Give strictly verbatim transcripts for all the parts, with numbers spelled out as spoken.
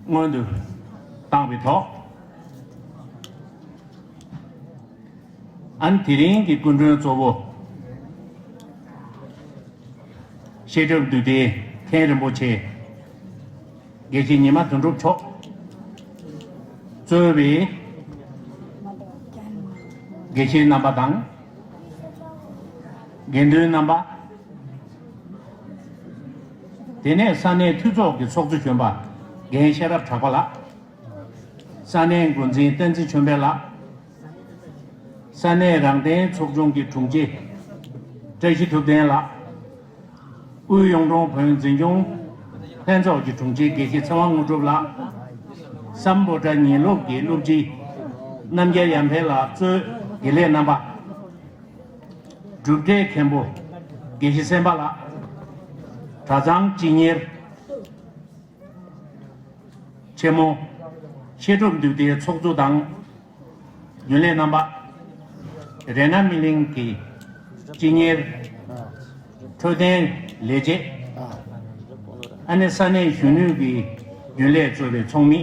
སྔོན་དུ་བཏང་བའི་ཐོག་ཨ་ནི་དེ་རིང་གི་སྐུ་མགྲོན་གཙོ་བོ་བཤད་སྒྲུབ་འདུས་སྡེའི་མཁན་རིན་པོ་ཆེ་དགེ་བཤེས་ཉི་མ་དོན་གྲུབ་མཆོག་གཙོས་པའི་དགེ་བཤེས་རྣམ་པ་དང་། དགེ་འདུན་རྣམ་པ། དེ་ནས་ས་གནས་འཐུས་ཚོགས་ཀྱི་ཚོགས་གཙོ་གཞོན་པ་རྒན་ཤེས་རབ་གྲགས་པ་ལགས། ས་གནས་འགོ་འཛིན་བསྟན་འཛིན་ཆོས་འཕེལ་ལགས། ས་གནས་རང་བདེན་ཚོགས་ཆུང་གི་དྲུང་ཆེ་བཀྲ་ཤིས་ཐུབ་བསྟན་ལགས། དབུས་གཡུང་དྲུང་བོན་འཛིན་སྐྱོང་ལྷན་ཚོགས་ཀྱི་དྲུང་ཆེ་དགེ་བཤེས་ཚེ་དབང་དངོས་གྲུབ་ལགས། སམ་བྷོ་ཊ་ཉིན་སློབ་ཀྱི་སློབ་སྤྱི་རྣམ་རྒྱལ་ཡར་འཕེལ་ལགས་གཙོས་དགེ་ལས་རྣམ་པ། གྲུབ་འབྲས་མཁན་པོ་དགེ་བཤེས་སེམས་དཔའ་ལགས། གྲྭ་ཚང་སྤྱི་གཉེར་ཆེན་མོ་བཤད་སྒྲུབ་འདུས་སྡེའི་ཚོགས་གཙོ་དང་། རྒྱུན་ལས་རྣམ་པ། རཏྣ་མི་གླིང་གི་སྤྱི་གཉེར། འཕྲོད་བསྟེན་ལས་བྱེད། ཨ་ནི་ས་གནས་གཞོན་ནུའི་གི་རྒྱུན་ལས་གཙོས་པའི་ཚོགས་མི།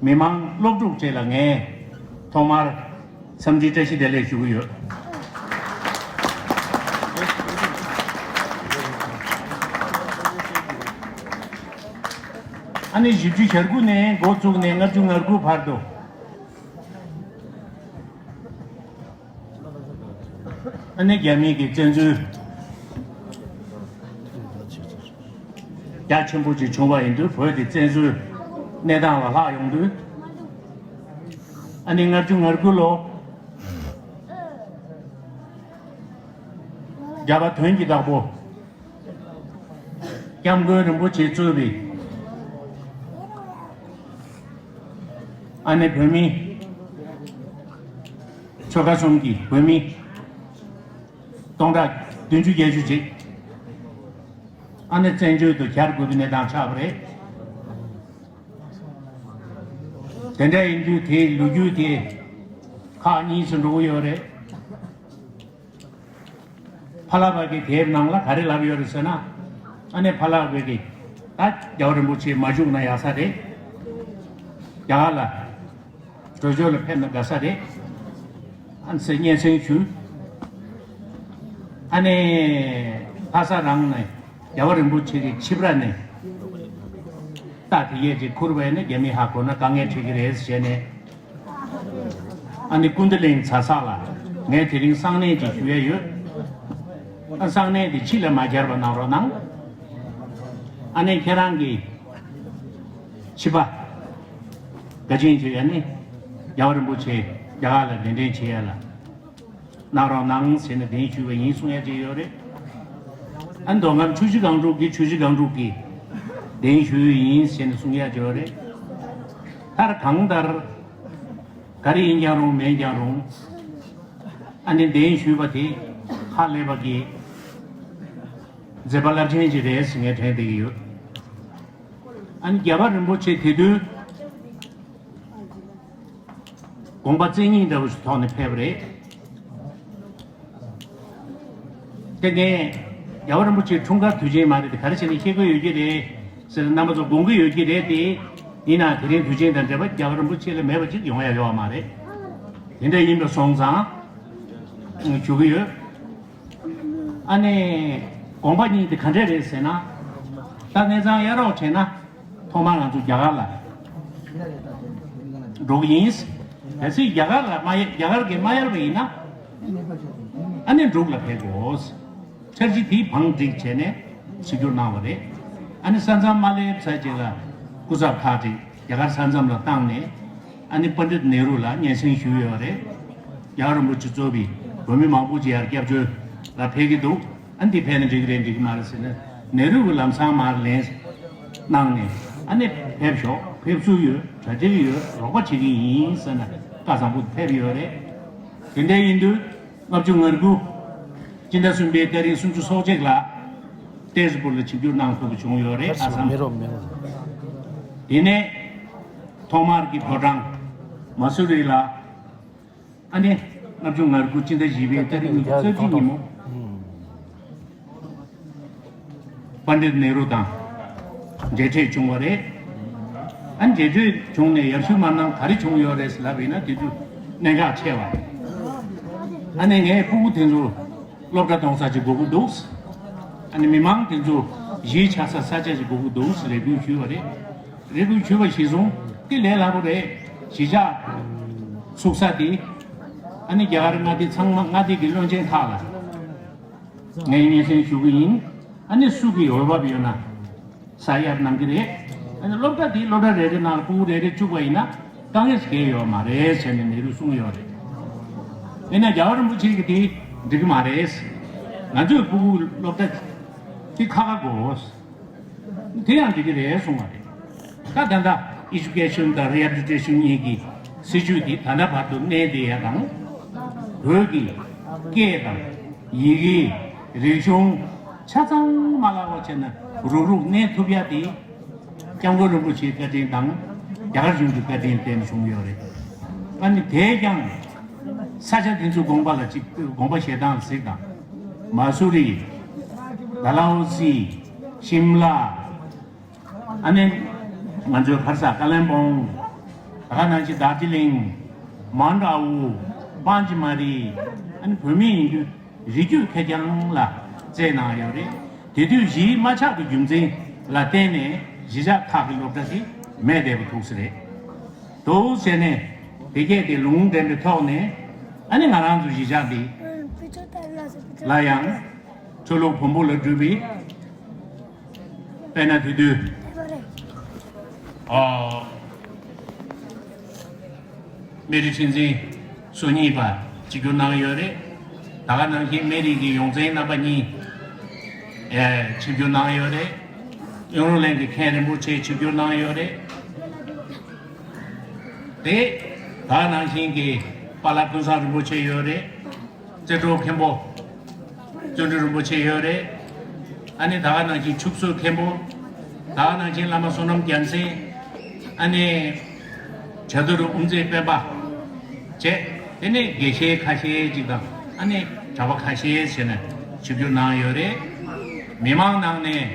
མི་མང་སློབ་ཕྲུག་བཅས་ལ་ངས་ཐོག་མར་འཚམས་འདྲི་བཀྲ་ཤིས་བདེ་ལེགས་ཞུ་གི་ཡོད། ཨ་ནི་བཞི་བཅུ་ཞེ་དགུ་ནས་འགོ་བཙུགས་ནས་ལྔ་བཅུ་ང་དགུ་བར་དུ། ཨ་ནི་རྒྱ་མི་གི་བཙན་འཛུལ་རྒྱ་ཆེན་པོ་ཅིག་བྱུང་བ་ཡིན་དུས་བོད་དེ་བཙན་འཛུལ་གནས་སྟངས་ལ་ལྷག་ཡོང་དུས། ཨ་ནི་ལྔ་བཅུ་ང་དགུ་ལོ་རྒྱལ་བ་དོན་གྱི་བདག་པོ། སྐྱབས་མགོན་རིན་པོ་ཆེ་གཙོས་པའི་ཨ་ནེ་བོད་མི་ཆོལ་ཁ་གསུམ་གྱི་བོད་མི་སྟོང་ཕྲག་བདུན་ཅུ་བརྒྱད་ཅུ་ཅིག་ཨ་ནེ་བཙན་བྱོལ་དུ་གྱར་དགོས་པའི་གནས་སྟངས་ཆགས་པ་རེད། དེ་འདྲ་ཡིན་དུས་དེའི་ལོ་རྒྱུས་དེ་ཁག་གཉིས་སུ་འགྲོ་གི་ཡོད་རེད། ཕ་ལགས་པ་གི་དེབ་ནང་ལ་ག་རེ་ལབ་ཡོད་རེད་ཟེར་ན། ཨ་ནེ་ཕ་ལགས་པའི་གི་ད་རྒྱལ་བ་རིན་པོ་ཆེ་མ་བཞུགས་ན་ཡག་ས་རེད། རྒྱ་གར་ལ་བྲོས་བྱོལ་ལ་ཕེབས་ན་དགའ་ས་རེད། ཨ་ནི་སྙན་སེང་ཞུས། ཨ་ནེ་ལྷ་ས་རང་ནས་རྒྱལ་བ་རིན་པོ་ཆེ་གི་ཕྱི་པྲ་ནས་རྟ་དེ་གས་ཅིག་ཁུར་བས་ནས་རྒྱ་མི་ཧ་གོ་ན་དཀའ་ངལ་འཕྲད་ཀྱི་རེད་ཟེར་ནས། ཨ་ནི་ཀུན་བཏུས་གླིང་ཚ་ས་ལ་ངས་དེ་རིང་གསང་གནས་ཅིག་ཞུ་ཡས་ཡོད། ཨ་གསང་གནས་དེ་ཕྱི་ལ་མ་གྱར་བ་གནང་རོགས་གནང་། ཨ་ནི་ཁྱེད་རང་གི་ཕྱི་པ་དགའ་ཆེན་ཆེ་ཡ་ནི་རྒྱལ་བ་རིན་པོ་ཆེ་རྒྱ་གར་ལ་གདན་འདྲེན་བྱེད་ཡ་ལ་གནང་རོགས་གནང་ཟེར་ནས་གདན་ཞུས་པ་ཡིན་གསུང་ཡ་ཅིག་ཡོད་རེད། ཨ་མདོ་ཁམས་ཆུ་བཞི་སྒང་དྲུག་གི་ཆུ་བཞི་སྒང་དྲུག་གི་གདན་ཞུས་ཡིན་ཟེར་ནས་གསུང་ཡ་ཅིག་ཡོད་རེད། མཐར་གང་ལྟར། ག་རེ་ཡིན་ཀྱང་རུང་མིན་ཀྱང་རུང་། ཨ་ནི་གདན་ཞུས་པ་དེ་ཧ་ལས་པ་གི་མཛད་པ་རླབས་ཆེན་ཞིག་རེད་ཟེར་ངས་དྲན་བསྡད་ཀྱི་ཡོད། ཨ་ནི་རྒྱལ་བ་རིན་པོ་ཆེ་དེ་དུས་དགོངས་པ་བཙན་གཉིས་འདྲ་བོ་ཞིག་ཐོག་ནས་ཕེབས་པ་རེད། དེ་ནས་རྒྱལ་བ་རིན་པོ་ཆེའི་འཁྲུངས་སྐར་དུས་ཆེན་མ་རེད་དེ་ག་རེ་བྱས་ནས་ཤེས་ཀྱི་ཡོད་ཀྱི་རེད་ཟེར་རྣམ་པ་ཚོ་དགོངས་ཀྱི་ཡོད་ཀྱི་རེད་དེ། ཡིན་ནའང་དེ་རིང་དུས་ཆེན་དང་འབྲེལ་བ་རྒྱལ་བ་རིན་པོ་ཆེ་ལས་མེད་པ་ཅིག་ཡོང་ཡ་ཡོད་པ་མ་རེད། དེ་འདྲ་ཡིན་པ་སོང་ཙང་ཞུ་གི་ཡོད། ཨ་ནི་དགོངས་པ་གཉིས་དེ་ག་འདྲས་རེད་ཟེར་ན། ད་གནས་ཚང་གཡར་རོགས་བྱས་ན། ཐོག་མར་ང་ཚོ་རྒྱ་གར་ལ་འགྲོ་གི་ཡིན། གལ་སྲིད་རྒྱ་གར་ལ་མ་ཡ་རྒྱ་གར་གྱིས་མ་གཡར་བ་ཡིན་ན། ཨ་ནི་འབྲུག་ལ་ཕེབས་དགོས། འཆར་གཞི་དེའི་བང་བསྒྲིགས་བྱས་ནས་གཟིགས་སྐྱོར་གནང་བ་རེད། ཨ་ནི་ས་མཚམས་མ་སླེབས་ཚར་རྗེས་ལ་སྐུ་ཚབ་ཁག་ཅིག་རྒྱ་གར་ས་མཚམས་ལ་བཏང་ནས། ཨ་ནི་པཎྜི་ཏ་ནེ་རུ་ལ་སྙན་སེང་ཞུས་ཡོད་རེད། རྒྱལ་བ་རིན་པོ་ཆེ་གཙོས་པའི་བོད་མི་མང་པོ་ཅིག་ཡར་སྐྱབས་བཅོལ་ལ་ཕེབས་ཀྱི་འདུག་ཨ་འདི་ཕེབས་ན་འགྲིག་གི་རེད་འགྲིག་གི་མ་རེད་ཟེར་ནས་ནེ་རུ་གི་ལམ་སང་མར་ལན་གནང་ནས། ཨ་ནི་ཕེབས་ཤོག་ཕེབས་ཚུལ་ཡོད། གྲ་སྒྲིག་ཡོད། རོགས་པ་བྱེད་ཀྱི་ཡིན་ཟེར་ནས་བཀའ་བཟང་པོ་ཕེབས་ཡོད་རེད། དེ་འདྲ་ཡིན་དུས་ལྔ་བཅུ་ང་དགུ། སྤྱི་ཟླ་གསུམ་པའི་ཏ་རིག་སུམ་ཅུ་སོ་གཅིག་ལ་ཏེ་ཟི་པུར་ལ་ཆིབས་བསྒྱུར་གནང་ཐུབ་པ་བྱུང་ཡོད་རེད། ཨ་སམ། མི་རོ་མི་རོ། དེ་ནས་ཐོག་མར་གྱི་ཕོ་བྲང་མ་སུ་རི་ལ། ཨ་ནི་ལྔ་བཅུ་ང་དགུ་སྤྱི་ཟླ་བཞི་པའི་ཏ་རིག་ཉི་ཤུ་རྩ་གཅིག་ཉིན་མོ། པཎྜི་ཏ་ནེ་རུ་དང་ འབྲེལ་འཕྲད་བྱུང་བ་རེད། ཨ་ནི་འབྲེལ་འཕྲད་བྱུང་ནས་ཡར་ཞུ་མ་གནང་ག་རེ་བྱུང་ཡོད་རེད་ལབ་ཡིན་ན་དེ་དུས་གནད་འགག་ཆེ་བ་རེད། ཨ་ནི་ངས་སྤུ་གུ་དེ་ཚོ་སློབ་གྲྭ་གཏོང་ས་ཅིག་དགོས་ཀྱི་འདུག་ཨ་ནི་མི་མང་དེ་ཚོ་གཞིས་ཆགས་ས་ས་ཆ་ཅིག་དགོས་ཀྱི་འདུག་རེ་སྐུལ་ཞུས་པ་རེད། རེ་སྐུལ་ཞུས་པ་གཞིར་བཟུང་དེ་ལས་སླ་པོ་རེད། གཞིས་ཆགས་ཚུགས་ས་དེ་ཨ་ནི་རྒྱ་གར་མངའ་སྡེ་ཚང་མ་མངའ་སྡེ་གི་བློན་ཆེན་ཁག་ལ་ངས་སྙན་སེང་ཞུ་གི་ཡིན། ཨ་ནི་སུ་གི་འོས་བབ་ཡོད་ན། ས་གཡར་གནང་གི་རེད། ཨ་ནི་སློབ་གྲྭ་འདིའི་སློབ་གྲྭ་རེ་རེ་ནང་ལ་སྤུ་གུ་རེ་རེ་བཅུག་པ་ཡིན་ན་དཀའ་ངལ་ཞིག་གང་ཡོད་མ་རེད་ཟེར་ནས་ནེ་རུས་གསུངས་ཡོད་རེད། ཡིན་ན་རྒྱལ་བ་རིན་པོ་ཆེ་གིས་དེ་འགྲིག་གི་མ་རེད། ང་ཚོའི་སྤུ་གུ་སློབ་གྲྭ་དེ་ཁག་ཁག་དགོས། དེ་ཡང་འགྲིག་གི་རེད་གསུངས་པ་རེད། ད་ད་ལྟ་Education་དང་Rehabilitation་གཉིས་ཀྱི་སྲིད་ཇུས་དེ་ད་ལྟ་བར་དུ་གནས་བསྡད་ཡ་དང་། བོད་ཀྱི་སྐད་དང་། ཡི་གེ་རིག་གཞུང་ཆ་ཚང་མ་ལ་བ་བྱས་ན་རུག་རུག་གནས་ཐུབ་ཡ་དེ་སྐྱབས་མགོན་རིན་པོ་ཆེའི་བཀའ་དྲིན་དང་རྒྱ་གར་གཞུང་གི་བཀའ་དྲིན་བརྟེན་བྱུང་ཡོད་རེད། ཨ་ནི་དེས་ཀྱང་ས་ཆ་དེ་ཚོའི་དགོངས་པ་ལ་ཅིག་དགོངས་པ་བཞེས་སྟངས་ཟིག་དང་། མ་སུ་རི། ཌལ་ཧོ་སི། ཤིམ་ལ། ཨ་ནི་ང་ཚོའི་ཧར་ས་ཀ་ལན་སྦུང་། ད་ག་ནང་བཞིན་དར་ཇི་ལིང་། མོན་ཀྲའོ། པང་ཇི་མ་རི། ཨ་ནི་བོད་མི་ཡིན་དུས་རིགས་རྒྱུད་ཁེར་རྐྱང་ལ་བརྩིས་གནང་ཡོད་རེད། དེ་དུས་གཞིས་མ་ཆགས་པའི་རྒྱུ་མཚན་ལ་བརྟེན་ནས་གཞིས་ཆགས་ཁག་གི་སློབ་གྲྭ་དེ་མེད་བསྡད་པ་ཐུག་ས་རེད། འདུག་ཟེར་ནས་དེ་སྐད་དེ་ལུང་འདྲེན་པའི་ཐོག་ནས་ཨ་ནི་ང་རང་ཚོ་གཞིས་ཆགས་འདི་ལ་ཡང་ཆོས་ལུགས་བོན་པོ་ལ་གྲུབ་པའི། དཔེར་ན་དེ་དུས། ཨ། སྨན་རི་ཁྲི་འཛིན་སོ་གཉིས་པ་ཆིབས་བསྒྱུར་གནང་ཡོད་རེད། ད་ག་ནང་བཞིན་སྨན་རི་གི་ཡོངས་འཛིན་རྣམ་པ་གཉིས། ཨེ། ཆིབས་བསྒྱུར་གནང་ཡོད་རེད། གཡུང་རུ་གླིང་གི་མཁན་རིན་པོ་ཆེ་ཆིབས་བསྒྱུར་གནང་ཡོད་རེད། དེ་ད་ག་ནང་བཞིན་གྱི་པཱ་ལགས་ཀུན་བཟང་རིན་པོ་ཆེ་ཡོད་རེད། རྩེ་སྤྲུལ་མཁན་པོ། བརྩོན་འགྲུས་རིན་པོ་ཆེ་ཡོད་རེད། ཨ་ནི་ད་ག་ནང་བཞིན་ཕྱུག་བསོད་མཁན་པོ། ད་ག་ནང་བཞིན་བླ་མ་བསོད་ནམས་རྒྱལ་མཚན། ཨ་ནི་བྱ་དུར་དབུ་མཛད་སྤེན་པ་བཅས། དེ་ནས་དགེ་བཤེས་ཁ་ཤས་ཅིག་དང་ཨ་ནི་གྲྭ་པ་ཁ་ཤས་བྱས་ནས་ཆིབས་བསྒྱུར་གནང་ཡོད་རེད། མི་མང་ནང་ནས།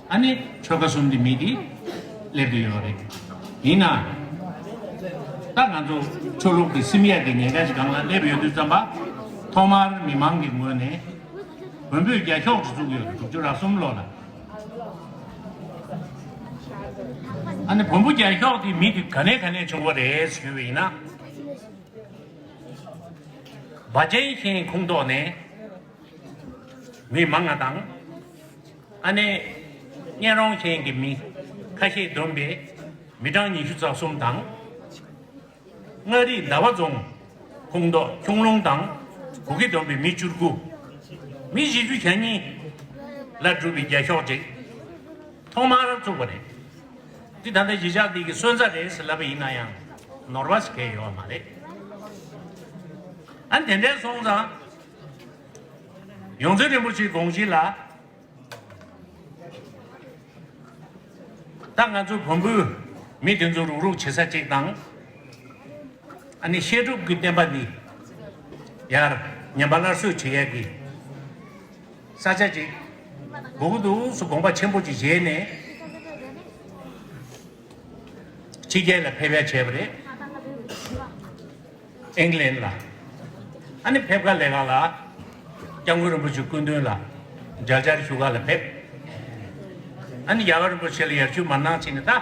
ཨ་ནི་ཆོལ་ཁ་གསུམ་གྱི་མི་དེ་སླེབས་བསྡད་ཡོད་རེད། ཡིན་ན། ད་ང་ཚོ་ཆོས་ལུགས་ཀྱི་སིམ་ཡས་ཀྱི་ཉེན་ཁ་ཞིག་སྒང་ལ་སླེབས་ཡོད་དུས་ཙམ་པ། ཐོག་མར་མི་མང་གི་ངོས་ནས་བོན་པོའི་རྒྱ་ཤོག་ཅིག་བཙུགས་ཡོད་རེད། དྲུག་ཅུ་རེ་གསུམ་ལོ་ལ། ཨ་ནི་བོན་པོ་རྒྱ་ཤོག་དེ་མི་དེ་ག་ནས་ག་ནས་བྱུང་བ་རེད་ཞུས་པ་ཡིན་ན། བ་ཅན་ཤན་ཁོངས་གཏོགས་ནས་མི་མང་ང་དང་། ཨ་ནེ། གཉན་རོང་ཤན་གྱི་མི་ཁ་ཤས་བསྡོམས་པས་མི་གྲངས་ཉི་ཤུ་རྩ་གསུམ་དང་། མངའ་རིས་ཟླ་བ་རྫོང་ཁོངས་གཏོགས་ཁྱུང་ལུང་དང་གུ་གེ་བསྡོམས་པས་མི་བཅུ་དགུ། མི་བཞི་བཅུ་ཞེ་གཉིས་ལ་གྲུབ་པའི་རྒྱ་ཤོག་ཅིག་ཐོག་མར་བཙུགས་པ་རེད། འདི་ད་ལྟ་གཞིས་ཆགས་འདི་གི་སོན་རྩ་རེད་ཟེར་ལབ་པ་ཡིན་ན་ཡང་ནོར་བ་ཞིག་གང་ཡང་ཡོད་མ་རེད། ཨ་ནི་དེ་འདྲ་སོང་ཙང་། ཡོངས་འཛིན་རིན་པོ་ཆེའི་དགོངས་གཞི་ལ། ད་ང་ཚོ་བོན་པོའི་མི་དེ་ཚོ་རུག་རུག་བྱེད་ས་གཅིག་དང་། ཨ་ནི་བཤད་སྒྲུབ་ཀྱི་བསྟན་པ་འདི་ཡར་ཉམས་པ་སླར་གསོ་བྱེད་ཡག་གི་ས་ཆ་ཅིག་དགོས་ཀྱི་འདུག་སུ་དགོངས་པ་ཆེན་པོ་ཅིག་བཞེས་ནས་ཕྱི་རྒྱལ་ལ་ཕེབས་ཡག་བྱས་པ་རེད། ཨིང་ལན་ལ། ཨ་ནི་ཕེབས་ཀ་ལས་ཀ་ལ། སྐྱབས་མགོན་རིན་པོ་ཆེ་སྐུ་མདུན་ལ་མཇལ་བཅར་ཞུ་ག་ལ་ཕེབས། ཨ་ནི་རྒྱལ་བ་རིན་པོ་ཆེ་ལ་ཡར་ཞུ་མ་གནང་ཕྱིན་ནས་ད།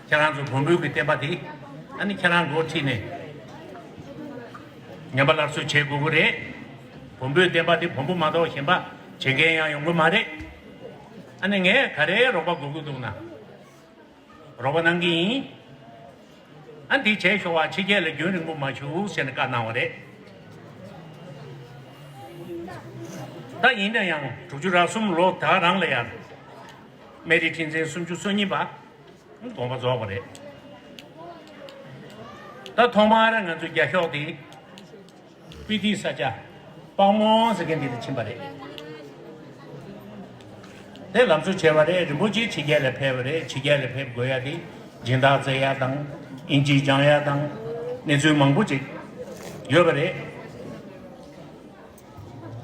ཁྱེད་རང་ཚོ་བོན་པོའི་གི་བསྟན་པ་དེ། ཨ་ནི་ཁྱེད་རང་འགོ་ཁྲིད་ནས། ཉམས་པ་སླར་གསོ་བྱེད་དགོས་ཀྱི་རེད། བོན་པོའི་བསྟན་པ་དེ་བོན་པོ་མ་གཏོགས་གཞན་པ་བྱེད་མཁན་ཡང་ཡོང་གི་མ་རེད། ཨ་ནི་ངས་ག་རེ་རོགས་པ་དགོས་ཀྱི་འདུག་ན། རོགས་པ་གནང་གི་ཡིན། ཨ་འདི་བྱས་ཤོག་ཨ་ཕྱི་རྒྱལ་ལ་རྒྱུན་རིང་པོ་མ་བཞུགས་ཟེར་ནས་བཀའ་གནང་བ་རེད། ད་ཡིན་ན་ཡང་དྲུག་ཅུ་རེ་གསུམ་ལོ་ད་རང་ལ་ཡང་སྨན་རིའི་ཁྲི་འཛིན་སུམ་ཅུ་སོ་གཉིས་པ་དགོངས་པ་རྫོགས་པ་རེད། ད་ཐོག་མར་ང་ཚོའི་རྒྱ་ཤོག་དེ། སྤི་ཏི་ས་ཆ། དཔལ་མོ་ཟེར་མཁན་འདི་ལ་ཕྱིན་པ་རེད། དེ་ལམ་བཟོ་བྱས་པ་རེད། རིན་པོ་ཆེ་ཕྱི་རྒྱལ་ལ་ཕེབས་པ་རེད། ཕྱི་རྒྱལ་ལ་ཕེབས་དགོས་ཡ་དེ་སྦྱིན་བདག་བཙལ་ཡ་དང་། ཨིན་ཇི་སྦྱང་ཡ་དང་། གནས་ཚུལ་མང་པོ་ཅིག་ཡོད་པ་རེད།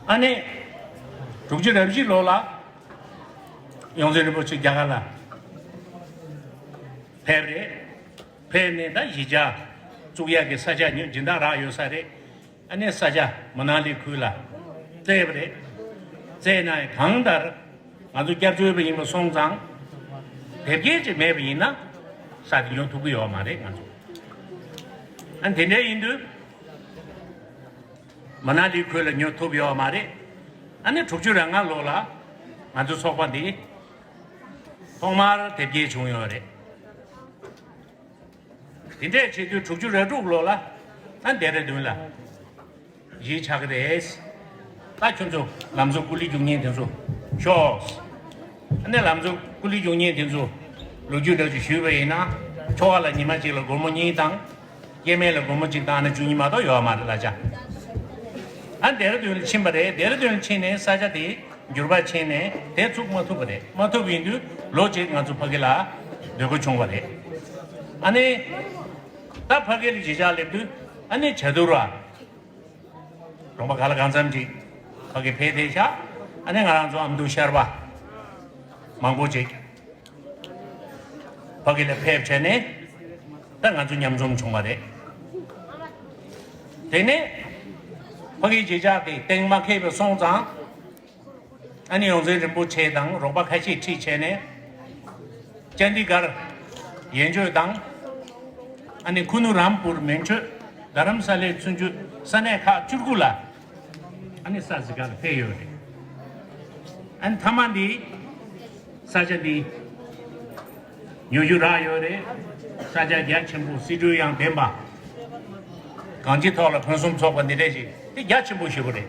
ཨ་ནི། དྲུག་ཅུ་རེ་བཞི་ལོ་ལ། ཡོངས་འཛིན་རིན་པོ་ཆེ་རྒྱ་གར་ལ་ ཕེབས་རེད། ཕེབས་ནས་ད་གཞིས་ཆགས་བཙུགས་ཡག་གི་ས་ཆ་ཉོ་སྦྱིན་བདག་རག་ཡོད་ས་རེད། ཨ་ནི་ས་ཆ་མ་ན་ལི་ཁུལ་ལ་བཙལ་བ་རེད། བཙལ་ནའི་གང་ལྟར་ང་ཚོ་སྐྱབས་བཅོལ་བ་ཡིན་པ་སོང་ཙང་། དེབ་སྐྱེལ་ཅིག་མེད་པ་ཡིན་ན་ས་དེ་ཉོ་ཐུབ་ཀྱི་ཡོད་མ་རེད་ང་ཚོ། ཨ་ནི་དེ་འདྲ་ཡིན་དུས། མ་ན་ལི་ཁུལ་ལ་ཉོ་ཐུབ་ཡོད་མ་རེད། ཨ་ནི་དྲུག་ཅུ་རེ་ལྔ་ལོ་ལ་ང་ཚོ་ཚོགས་པ་འདི་ཐོག་མར་དེབ་སྐྱེལ་བྱུང་ཡོད་རེད། དེ་འདྲས་བྱེད་དུས་དྲུག་ཅུ་རེ་དྲུག་ལོ་ལ་ཨ་ལྡེ་ར་ལྡུན་ལ་གཞིས་ཆགས་ཀྱི་རེད། ད་ཁྱོད་ཚོ་ལམ་གཙོ་ཀུ་ལི་རྒྱུག་མཁན་དེ་ཚོ་ཤོག་ཨ་ནི་ལམ་གཙོ་ཀུ་ལི་རྒྱུག་མཁན་དེ་ཚོ་ལོ་རྒྱུས་འདྲ་ཅིག་ཞུས་པ་ཡིན་ན། ཁྱོ་ག་ལ་ཉི་མ་གཅིག་ལ་སྒོར་མོ་གཉིས་དང་། སྐྱེ་དམན་ལ་སྒོར་མོ་གཅིག་བཏང་ན་བཅུ་གཉིས་མ་གཏོགས་ཡོད་མ་རེད་ལ་ཆ། ཨ་ལྡེ་ར་ལྡུན་ལ་ཕྱིན་པ་རེད། ལྡེ་ར་ལྡུན་ལ་ཕྱིན་ནས་ས་ཆ་དེ་འགྱུར་བ་ཕྱིན་ནས་དེ་ཚུགས་མ་ཐུབ་པ་རེད། མ་ཐུབ་ཡིན་དུས་ལོ་གཅིག་ང་ཚོ་ཕ་གི་ལ་སྡོད་དགོས་བྱུང་བ་རེད། ཨ་ནི་ད་ཕ་གི་ལ་གཞིས་ཆགས་སླེབས་དུས་ཨ་ནི་བྱ་དུར་བ་རོང་པ་ག་ལ་གང་འཚམ་ཅིག་ཕ་གི་ཕེབས་བསྡད་ཤག་ཨ་ནི་ང་རང་ཚོ་ཨ་མདོ་ཤར་པ་མང་པོ་ཅིག་ཕ་གི་ལ་ཕེབས་བྱས་ནས་ད་ང་ཚོ་མཉམ་འཛོམས་བྱུང་བ་རེད། དེ་ནས་ཕ་གི་གཞིས་ཆགས་དེ་གཏན་མ་འཁེལ་བ་སོང་ཙང་། ཨ་ནི་ཡོངས་འཛིན་རིན་པོ་ཆེ་དང་རོགས་པ་ཁ་ཤས་ཁྲིད་བྱས་ནས། ཅན་དི་གར། ཡན་ཆོད་དང་། ཨ་ནི་ཁུ་ནུ་རམ་པུར་མན་ཆོད། རྡ་རམ་ས་ལའི་ཚུན་ཆོད་ས་གནས་ཁག་བཅུ་དགུ་ལ། ཨ་ནི་ས་གཟིགས་ག་ལ་ཕེབས་ཡོད་རེད། ཨ་ནི་མཐའ་མ་འདི། ས་ཆ་འདི་ཉོ་རྒྱུ་རག་ཡོད་རེད། ས་ཆ་རྒྱ་ཆེན་པོ་སྲིད་གྲོས་ཡང་ལྡན་པ། གང་ཅིའི་ཐོག་ལ་ཕུན་སུམ་ཚོགས་པ་འདི་འདྲ་ཞིག་འདི་རྒྱ་ཆེན་པོ་ཞེ་པོ་རེད།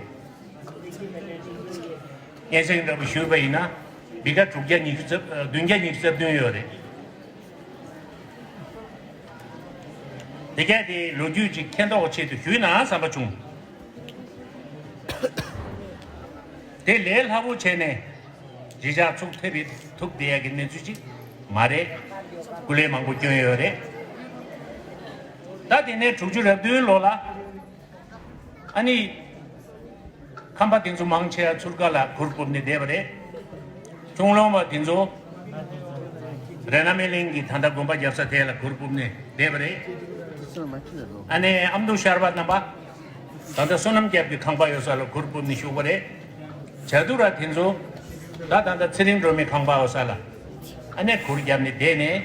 སྙན་སེང་འདྲ་པོ་ཞུས་པ་ཡིན་ན་བི་ག་དྲུག་བརྒྱ་ཉི་ཤུ་རྩ་བདུན་བརྒྱ་ཉི་ཤུ་རྩ་བདུན་ཡོད་རེད། དེ་གས་དེ་ལོ་རྒྱུས་ཅིག་མཁྱེན་རྟོགས་ཆེད་དུ་ཞུས་ན་བསམ་པ་བྱུང་། དེ་ལས་སླ་པོ་བྱས་ནས་གཞིས་ཆགས་ཚུགས་ཐེབས་ཐུབ་བསྡད་ཡ་གི་གནས་ཚུལ་ཅིག་མ་རེད། སྐུ་ལས་མང་པོ་བསྐྱོན་ཡོད་རེད། ད་དེ་ནས་དྲུག་ཅུ་རེ་བདུན་ལོ་ལ། ཨ་ནི། ཁམས་པ་དེ་ཚོ་མང་ཆེ་བ་ཚུར་ཁ་ལ་གུར་ཕུབ་ནས་བསྡད་པ་རེད། ཁྱུང་ལུང་པ་དེ་ཚོ། རཏྣ་མ་གླིང་གི་ད་ལྟ་དགོན་པ་རྒྱབ་ས་དེ་ལ་གུར་ཕུབ་ནས་བསྡད་པ་རེད། ཨ་ནི་ཨ་མདོ་ཤར་པ་རྣམ་པ། ད་ལྟ་བསོད་ནམས་རྒྱལ་པོའི་ཁང་པ་ཡོད་ས་ལ་གུར་ཕུབ་ནས་བཞུགས་པ་རེད། བྱ་དུར་བ་དེ་ཚོ། ད་ད་ལྟ་ཚེ་རིང་སྒྲོལ་མའི་ཁང་པ་ཡོད་ས་ལ། ཨ་ནི་གུར་བརྒྱབ་ནས་བསྡད་ནས།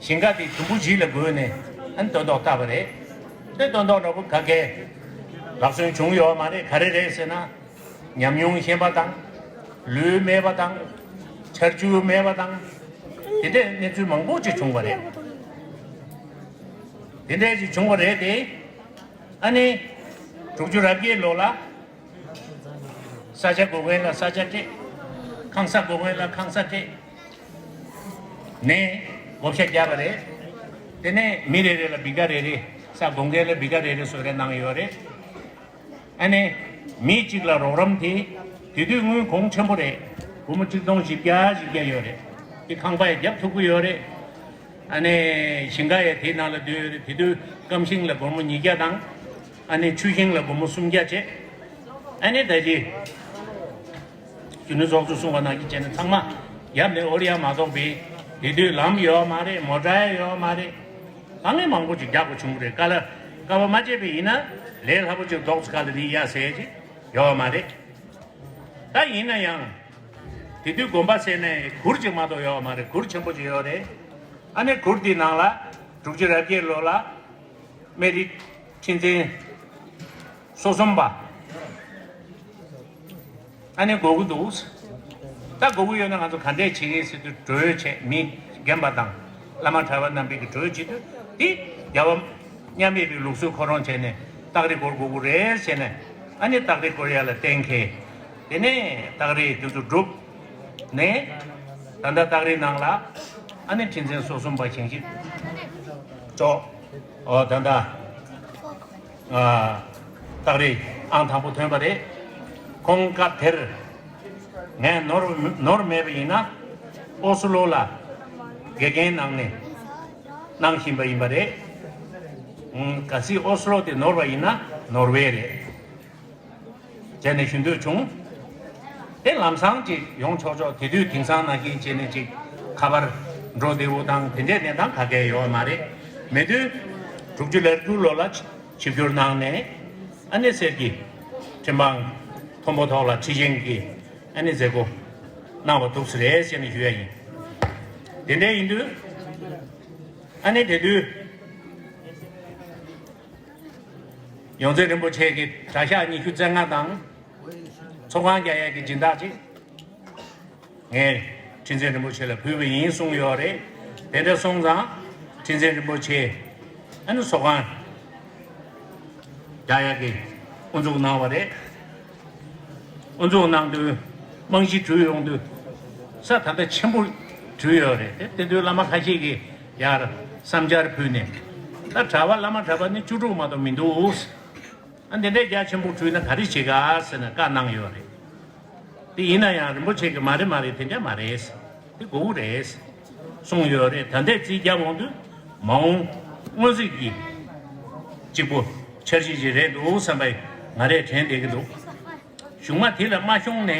ཞིང་ཁ་དེ་དུམ་བུ་བཞི་ལ་བགོས་ནས་ཨ་ནི་སྟོན་ཐོག་བཏབ་པ་རེད། དེ་སྟོན་ཐོག་འདྲ་པོ་ག་གེ་ལག་སོན་བྱུང་ཡོད་མ་རེད། ག་རེ་རེད་ཟེར་ན། ཉམས་མྱོང་ཞན་པ་དང་། ལུས་མེད་པ་དང་། ཆར་ཆུ་མེད་པ་དང་། དེ་འདྲའི་གནས་ཚུལ་མང་པོ་ཅིག་བྱུང་བ་རེད། དེ་འདྲའི་ཅིག་བྱུང་བ་རེད་དེ། ཨ་ནི། དྲུག་ཅུ་རེ་བརྒྱད་ལོ་ལ། ས་ཆ་དགོས་མཁན་ལ་ས་ཆ་སྤྲད། ཁང་ས་དགོས་མཁན་ལ་ཁང་ས་སྤྲད། ནས་བགོ་བཤའ་བརྒྱབ་པ་རེད། དེ་ནས་མི་རེ་རེ་ལ་བི་ག་རེ་རེ། ས་དགོས་མཁན་ལ་བི་ག་རེ་རེ་བཟོ་རེ་གནང་ཡོད་རེད། ཨ་ནི། མི་གཅིག་ལ་རོགས་རམ་དེ། དེ་དུས་དངུལ་གོང་ཆེན་པོ་རེད། སྒོར་མོ་གཅིག་སྟོང་བཞི་བརྒྱ་བཞི་བརྒྱ་ཡོད་རེད། དེ་ཁང་པ་ཡང་བརྒྱབ་ཐུབ་ཀྱི་ཡོད་རེད། ཨ་ནི་ཞིང་ཁ་ཡང་དེའི་ནང་ལ་སྡོད་ཡོད་རེད། དེ་དུས་སྐམ་ཞིང་ལ་སྒོར་མོ་ཉིས་བརྒྱ་དང་། ཨ་ནི་ཆུ་ཞིང་ལ་སྒོར་མོ་སུམ་བརྒྱ་བྱས། ཨ་ནི་ད་ཅི། གཞོན་ནུ་ཚོགས་གཙོས་གསུངས་པ་ནང་བཞིན་བྱས་ན་ཚང་མ་ཡབ་ནས་འོར་ཡ་མ་གཏོགས་པའི་དེ་དུས་ལམ་ཡོད་མ་རེད། མོ་ཊ་ཡོད་མ་རེད། དཀའ་ངལ་མང་པོ་ཅིག་རྒྱག་དགོས་བྱུང་རེད། དཀའ་ལ་དཀའ་བ་མ་སྤྱད་པ་ཡིན་ན་ལས་སླ་པོ་ཅིག་རྡོག་ཙམ་ཁ་ལ་རིལ་ཡ་ཟེར་ཅིག་ཡོད་མ་རེད། ད་ཡིན་ན་ཡང་དེ་དུས་དགོན་པ་ཟེར་ནས་གུར་ཅིག་མ་གཏོགས་ཡོད་མ་རེད། གུར་ཆེན་པོ་ཅིག་ཡོད་རེད། ཨ་ནི་གུར་དེའི་ནང་ལ་དྲུག་ཅུ་རེ་བརྒྱད་ལོ་ལ་སྨན་རི་ཁྲི་འཛིན་སོ་གསུམ་པ། ཨ་ནི་དགོས་ཀྱི་འདུག་ད་དགོས་ཀྱི་ཡོད་ན་ང་ཚོ་ག་འདྲས་བྱེད་ཀྱི་ཟེར་དུས་གྲོས་བྱས། མི་རྒན་པ་དང་བླ་མ་གྲྭ་པ་རྣམ་པས་ཀྱི་གྲོས་བྱེད་དུས་དེ་རྒྱལ་བ་མཉམ་མེད་པའི་ལུགས་སྲོལ་ཁོ་རང་བྱས་ནས་སྟག་རི་སྐོར་དགོས་ཀྱི་རེད་ཟེར་ནས། ཨ་ནི་སྟག་རི་སྐོར་ཡ་ལ་གཏན་འཁེལ། དེ་ནས་སྟག་རི་དེ་ཚོ་བསྒྲུབས་ནས། ད་ལྟ་སྟག་རི་ནང་ལ་ཨ་ནི་ཁྲི་འཛིན་སོ་གསུམ་པ་ཞིང་གཤེགས་མཆོག་ཨོ་ད་ལྟ། ཨ། སྟག་རི་ཨང་དང་པོ་ཐོན་པ་རེད། ཁོང་སྐབས་དེར་ངས་ནོར་ནོར་མེད་པ་ཡིན་ན་ཨོ་སི་ལོ་ལ་དགེ་རྒན་གནང་ནས་གནང་བཞིན་པ་ཡིན་པ་རེད། ཨང་། གལ་སྲིད་ཨོ་སི་ལོ་དེ་ནོར་བ་ཡིན་ན་ནོར་ཝེ་རེད། བྱས་ནས་ཞུ་འདོད་བྱུང་། དེ་ལམ་སང་ཅིག་ཡོང་ཆོག་ཆོག་དེ་དུས་དེང་སང་ནང་བཞིན་བྱས་ནས་ཅིག་ཁ་པར་ འགྲོ་བདེ་བོ་དང་དེ་འདྲའི་གནས་སྟངས་ག་གེ་ཡོད་མ་རེད། མེད་དུས་དྲུག་ཅུ་རེ་དགུ་ལོ་ལ་ཆིབས་བསྒྱུར་གནང་ནས་ཨ་ནེ་གསེར་གྱི་ཁྲི་འཕང་མཐོན་པོ་ཐོག་ལ་ཁྲི་ཆེན་གྱི་ཨ་ནེ་མཛད་སྒོ་གནང་བ་ཐུགས་སུ་རེད་ཟེར་ནས་ཞུ་ཡ་ཡིན། དེ་འདྲ་ཡིན་དུས་ཨ་ནེ་དེ་དུས་ཡོངས་འཛིན་རིན་པོ་ཆེ་གི་གྲྭ་ཤག་ཉི་ཤུ་རྩ་ལྔ་དང་ཚོགས་ཁང་རྒྱག་ཡ་གི་སྦྱིན་བདག་ཅིག་ངས་ཁྲི་འཛིན་རིན་པོ་ཆེ་ལ་ཕུལ་བ་ཡིན་གསུངས་ཡོད་རེད། དེ་འདྲ་སོང་ཙང་ཁྲི་འཛིན་རིན་པོ་ཆེ་ཨ་ནི་ཚོགས་ཁང་རྒྱག་ཡ་གི་དབུ་འཛུགས་གནང་བ་རེད། དབུ་འཛུགས་གནང་དུས་རྨང་གཞི་གྲུབ་ཡོང་དུས་ས་ད་ལྟ་ཆེན་པོ་གྲུབ་ཡོད་རེད། དེ་དེ་དུས་བླ་མ་ཁ་ཤས་ཀྱིས་ཡར་བསམ་འཆར་ཕུལ་ནས་ད་གྲྭ་པ་བླ་མ་གྲྭ་པ་ནི་བཅུ་དྲུག་མ་གཏོགས་མི་འདུག་ཨ་འདི་འདྲའི་རྒྱ་ཆེན་པོ་བྲུས་ན་ག་རེ་བྱེད་ག་ཟེར་ནས་བཀའ་གནང་ཡོད་རེད། དེ་ཡིན་ན་ཡང་རིན་པོ་ཆེ་གིས་མ་རེད་མ་རེད་དེ་འདྲ་མ་རེད། དེ་དགོས་ཀྱི་རེད། གསུངས་ཡོད་རེད། ད་ལྟའི་རྩིས་རྒྱབ་འོང་དུས་མ་འོངས་སྔོན་རྩིས་ཀྱི་གཅིག་པོ་འཆར་གཞི་ཅིག་རེད་འདུག་བསམ་པའི་ང་རས་དྲན་བསྡད་ཀྱི་འདུག་གཞུག་མ་དེ་ལ་མ་ཤོང་ནས་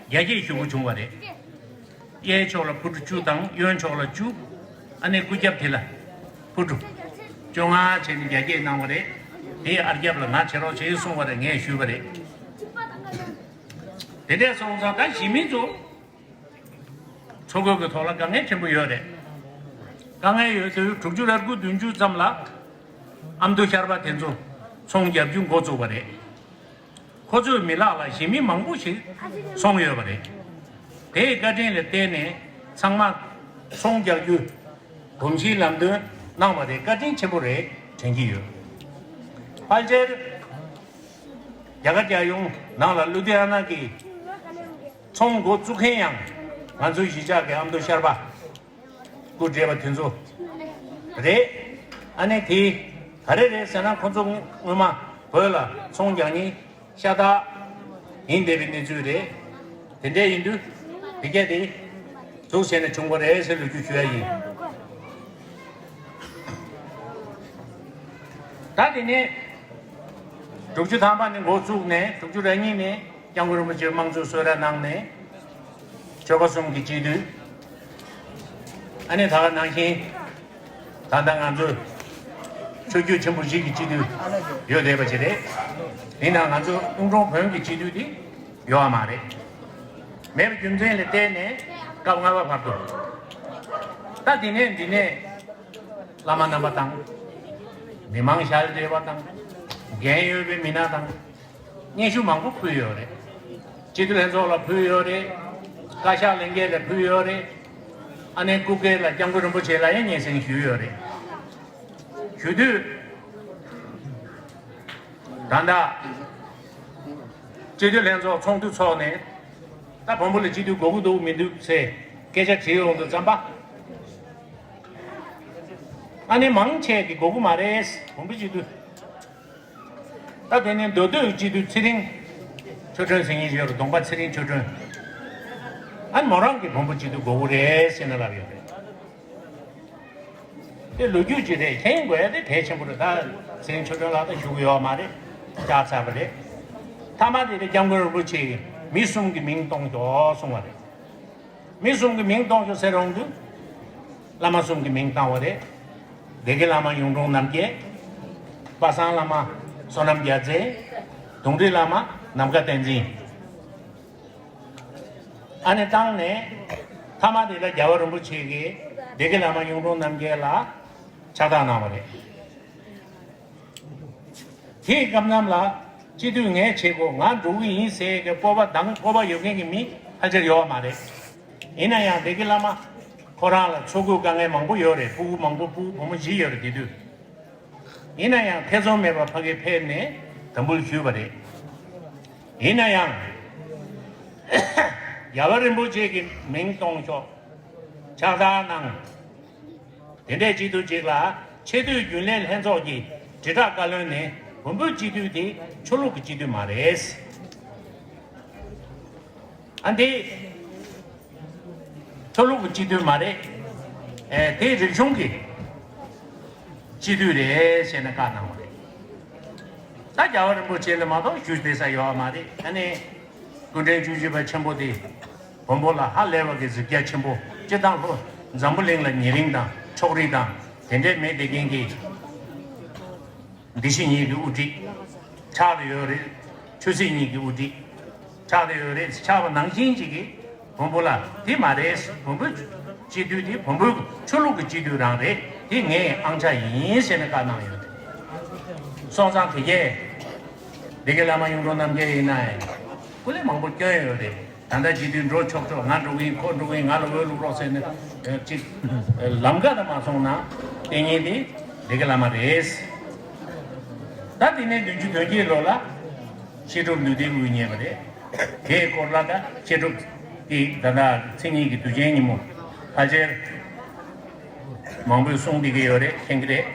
རྒྱ་སྐྱེད་ཞུ་དགོས་བྱུང་བ་རེད། གཡས་ཕྱོགས་ལ་ཕུ་དྲུ་བཅུ་དང་གཡོན་ཕྱོགས་ལ་བཅུ། ཨ་ནེ་སྐུ་རྒྱབ་དེ་ལ་ཕུ་དྲུ་བཅོ་ལྔ་བྱས་ནས་རྒྱ་སྐྱེད་གནང་བ་རེད། དེའི་ཨར་རྒྱབ་ལ་ང་བྱེད་རོགས་བྱེད་གསུངས་བ་རེད། ངས་ཞུས་པ་རེད། དེ་འདྲས་སོང་ཙང་ད་གཞིས་མི་ཚོ་འཚོ་གོས་ཀྱི་ཐོག་ལ་དཀའ་ངལ་ཆེན་པོ་ཡོད་རེད། དཀའ་ངལ་ཡོད་དུས་དྲུག་ཅུ་རེ་དགུ་བདུན་ཅུ་ཙམ་ལ་ཨ་མདོ་ཤར་པ་དེ་ཚོ་ཚོང་རྒྱག་རྒྱུ་འགོ་བཙུགས་པ་རེད། ཁོ་ཚོའི་མི་ལག་ལ་གཞིས་མི་མང་པོ་ཞིག་སོང་ཡོད་པ་རེད། དེའི་བཀའ་དྲིན་ལ་བརྟེན་ནས་ཚང་མ་ཚོང་རྒྱག་རྒྱུ་གོམས་གཤིས་ལམ་སྟོན་གནང་བ་རེད། བཀའ་དྲིན་ཆེན་པོ་རེད་དྲན་གྱི་ཡོད། ཕལ་ཆེར་རྒྱ་གར་རྒྱལ་ཡོངས་ནང་ལ་ལུ་དྷི་ཡ་ན་གི་ཚོང་འགོ་བཙུགས་མཁན་ཡང་ང་ཚོའི་གཞིས་ཆགས་ཀྱི་ཨ་མདོ་ཤར་པ། སྐུ་བགྲེས་པ་དེ་ཚོ་རེད། ཨ་ནི་དེ་ག་རེ་རེད་ཟེར་ན་ཁོ་ཚོ་སྔོན་མ་བོད་ལ་ཚོང་རྒྱག་མཁན་ཤ་སྟག་ཡིན་བསྡད་པའི་གནས་ཚུལ་རེད། དེ་འདྲ་ཡིན་དུས་དེ་གས་དེ་འཛུགས་བྱས་ནས་བྱུང་བ་རེད་ཟེར་ལོ་རྒྱུས་ཞུ་ཡ་ཡིན། ད་དེ་ནས་དྲུག་ཅུ་ཐམ་པ་ནས་འགོ་བཙུགས་ནས་དྲུག་ཅུ་རེ་གཉིས་ནས་སྐྱབས་མགོན་རིན་པོ་ཆེ་དམངས་གཙོའི་གསོལ་རས་གནང་ནས་ཆོལ་ཁ་གསུམ་གྱི་སྤྱི་འཐུས། ཨ་ནི་ད་ག་ནང་བཞིན་ད་ལྟ་ང་ཚོ་ཆོས་བརྒྱུད་ཆེན་པོ་བཞི་གི་སྤྱི་འཐུས་ཡོད་བསྡད་པ་ཅིག་རེད། དེ་ན་ང་ཚོ་གཡུང་དྲུང་བོན་གྱི་སྤྱི་འཐུས་དེ་ཡོད་མ་རེད། མེད་པའི་རྒྱུ་མཚན་ལ་བརྟེན་ནས་སྐབས་ལྔ་པ་བར་དུ་ད་དེ་ནས་འདི་ནས་བླ་མ་རྣམ་པ་དང་མི་མང་ཞལ་བདེ་བ་དང་འགན་ཡོད་པའི་མི་སྣ་དང་། སྙན་ཞུ་མང་པོ་ཕུལ་ཡོད་རེད། སྤྱི་འཐུས་ལྷན་ཚོགས་ལ་ཕུལ་ཡོད་རེད། བཀའ་ཤག་ལྷན་རྒྱས་ལ་ཕུལ་ཡོད་རེད། ཨ་ནེ་སྐུ་སྒེར་ལ་སྐྱབས་མགོན་རིན་པོ་ཆེ་ལ་ཡང་སྙན་སེང་ཞུས་ཡོད་རེད། ཞུ་དུས་ད་ལྟ་སྤྱི་འཐུས་ལྷན་ཚོགས་ཚོགས་དུས་ཚོགས་ནས་ད་བོན་པོ་ལ་སྤྱི་འཐུས་དགོས་ཀྱི་འདུག་མི་འདུག་ཟེར་སྐད་ཆ་དྲིས་ཡོང་དུས་ཙམ་པ། ཨ་ནེ་མང་ཆེ་གི་དགོས་ཀྱི་མ་རེད། བོན་པོ་སྤྱི་འཐུས། ད་དེ་ནས་མདོ་སྟོད་སྤྱི་འཐུས་ཚེ་རིང་ཆོས་སྒྲོན་ཟེར་མཁན་ཞིག་ཡོད་རེད། གདོང་པ་ཚེ་རིང་ཆོས་སྒྲོན། ཨ་ནི་མོ་རང་གི་བོན་པོ་སྤྱི་འཐུས་དགོས་ཀྱི་རེད་ཟེར་ནས་ལབ་ཡོད་རེད། དེ་ལོ་རྒྱུས་ཅིག་རེད། མཁྱེན་དགོས་ཡ་དེ་གལ་ཆེན་པོ་རེད། ད་ཚེ་རིང་ཆོས་སྒྲོན་ལགས་ད་བཞུགས་ཡོད་མ་རེད། བཅག་ཚར་བ་རེད། མཐའ་མ་དེ་དེ་སྐྱབས་མགོན་རིན་པོ་ཆེ་གིས་མི་གསུམ་གྱི་མིང་གཏོང་ཆོག་གསུངས་པ་རེད། མི་གསུམ་གྱི་མིང་གཏོང་ཆོག་ཟེར་འོང་དུས། བླ་མ་གསུམ་གྱི་མིང་བཏང་བ་རེད། སྡེ་དགེ་བླ་མ་གཡུང་དྲུང་རྣམ་རྒྱལ། པ་སངས་བླ་མ་བསོད་ནམས་རྒྱལ་མཚན། གདུང་རིས་བླ་མ་ནམ་མཁའ་བསྟན་འཛིན། ཨ་ནེ་བཏང་ནས་མཐའ་མ་དེ་ལ་རྒྱལ་བ་རིན་པོ་ཆེ་གིས་སྡེ་དགེ་བླ་མ་གཡུང་དྲུང་རྣམ་རྒྱལ་ལ་ཕྱག་རྟགས་གནང་བ་རེད། དེའི་སྐབས་ནམ་ལ་སྤྱི་འཐུས་ངས་བྱེད་དགོས། ང་འགྲོ་གི་ཡིན་ཟེར་གི་སྤོབས་པ་དང་སྤོབས་པ་ཡོད་མཁན་གྱི་མི་ཕལ་ཆེར་ཡོད་མ་རེད། ཡིན་ན་ཡང་སྡེ་དགེ་བླ་མ་ཁོ་རང་ལ་འཚོ་གོས་དཀའ་ངལ་མང་པོ་ཡོད་རེད། ཕྲུ་གུ་མང་པོ་ཕྲུ་གུ་བུ་མོ་བཞི་ཡོད་རེད་དེ་དུས། ཡིན་ན་ཡང་ཐེ་ཚོམ་མེད་པར་ཕ་གིར་ཕེབས་ནས་དམ་འབུལ་ཞུས་པ་རེད། ཡིན་ན་ཡང་རྒྱལ་བ་རིན་པོ་ཆེ་གི་མིང་གཏོང་ཆོག་ཕྱག་རྟགས་གནང་། དེ་འདྲའི་སྤྱི་འཐུས་གཅིག་ལ་ཆེས་མཐོའི་རྒྱུན་ལས་ལྷན་ཚོགས་ཀྱི་དྲིལ་བསྒྲགས་བཀའ་བློན་ནས་བོན་པོའི་སྤྱི་འཐུས་དེ་ཆོས་ལུགས་ཀྱི་སྤྱི་འཐུས་མ་རེད། ཨ་འདི་ཆོས་ལུགས་ཀྱི་སྤྱི་འཐུས་མ་རེད། ཨེ་དེ་རིག་གཞུང་གི་སྤྱི་འཐུས་རེད་ཟེར་ནས་བཀའ་གནང་བ་རེད། ད་རྒྱལ་བ་རིན་པོ་ཆེ་ལ་མ་གཏོགས་ཞུ་བདེ་ས་ཡོད་མ་རེད། ཨ་ནི་སྐུ་ཕྲེང་བཅུ་བཞི་པ་ཆེན་པོ་དེ་བོན་པོ་ལ་ཧ་ལས་པ་གི་གཟི་རྒྱ་ཆེན་པོ་སྤྱི་བཏང་ལྷོ། འཛམ་བུ་གླིང་ལ་ཉེ་རིང་དང་ཕྱོགས་རིས་དང་དེ་འདྲའི་མེད་བསྡད་མཁན་གྱི་སྡེ་བཞི་གཉིས་ཀྱི་དབུ་ཁྲིད་ཆགས་ཏེ་ཡོད་རེད། ཆོས་སྲིད་གཉིས་ཀྱི་དབུ་ཁྲིད་ཆགས་ཏེ་ཡོད་རེད། ཆགས་པ་ནང་བཞིན་ཅིག་གིས་བོན་པོ་ལ་དེ་མ་རེད། བོན་པོའི་སྤྱི་འཐུས་དེ་བོན་པོའི་ཆོས་ལུགས་ཀྱི་སྤྱི་འཐུས་རང་རེད། དེ་ངའི་ཨང་ཆ་ཡིན་ཟེར་ནས་བཀའ་གནང་ཡོད་རེད། སོང་ཙང་དེ་གས་འདི་གའི་བླ་མ་གཡུང་དྲུང་རྣམ་རྒྱལ་ཡིན་ན་ཡང་སྐུ་ལས་མང་པོ་བསྐྱོན་ཡོད་རེད། ད་ལྟ་སྤྱི་འཐུས་འགྲོ་ཆོག་ཆོག་ང་འགྲོ་གི་ཡིན། ཁོ་འགྲོ་གི་ཡིན། ང་ལ་འོས་བླུག་རོགས་ཟེར་ནས་ཅིག་ལམ་ཀ་ལ་མ་སོང་ན་བསྟེན་མཁན་དེ་འདི་གའི་བླ་མ་རེད། ད་དེ་ནས་བདུན་ཅུ་དོན་བརྒྱད་ལོ་ལ་བཤད་སྒྲུབ་འདུས་སྡེའི་དབུ་བརྙེས་པ་རེད། དེའི་སྐོར་ལ་ད་བཤད་སྒྲུབ་དེ་ད་ལྟ་མཚན་ཉིད་ཀྱི་དུས་ཆེན་ཉིན་མོ་ཕལ་ཆེར་མང་པོས་གསུང་བསྡད་ཀྱི་ཡོད་རེད། མཁྱེན་གྱི་རེད།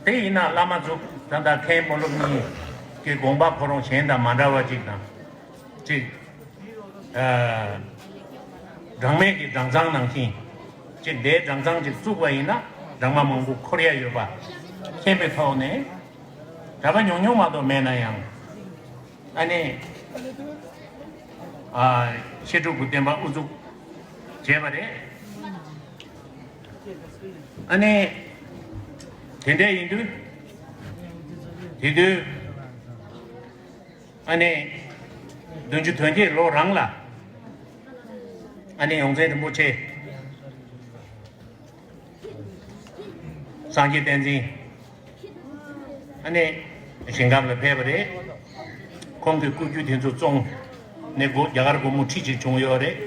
དེ་ཡིན་ན་བླ་མ་ཚོ་ད་ལྟ་མཁན་སྤོ་ལོ་གཉིས་ཀྱི་དགོངས་པ་ཁོ་རང་གཞན་དང་མ་འདྲ་བ་ཅིག་དང་ཅིག་ཨ། སྦྲང་མས་ཀྱི་སྦྲང་ཚང་ནང་བཞིན་ཅིག་དེའི་སྦྲང་ཚང་ཅིག་བཙུགས་པ་ཡིན་ན་སྦྲང་མ་མང་པོ་འཁོར་ཡ་ཡོད་པ་མཁྱེན་པའི་ཐོག་ནས་གྲྭ་པ་ཉུང་ཉུང་མ་གཏོགས་མེད་ན་ཡང་ཨ་ནི་ཨ། བཤད་སྒྲུབ་ཀྱི་བསྟན་པ་དབུ་འཛུགས་བྱས་པ་རེད། ཨ་ནི་དེ་འདྲ་ཡིན་དུས་དེ་དུས་ཨ་ནི་བདུན་ཅུ་དོན་བརྒྱད་ལོ་རང་ལ་ཨ་ནི་ཡོངས་འཛིན་རིན་པོ་ཆེ་སངས་རྒྱས་བསྟན་འཛིན་ཨ་ནི་ཞིང་ཁམས་ལ་ཕེབས་པ་རེད། ཁོང་གི་སྐུ་རྒྱུ་དེ་ཚོ་བཙོངས་ནས་སྒོ་རྒྱ་གར་སྒོར་མོ་ཁྲི་གཅིག་བྱུང་ཡོད་རེད།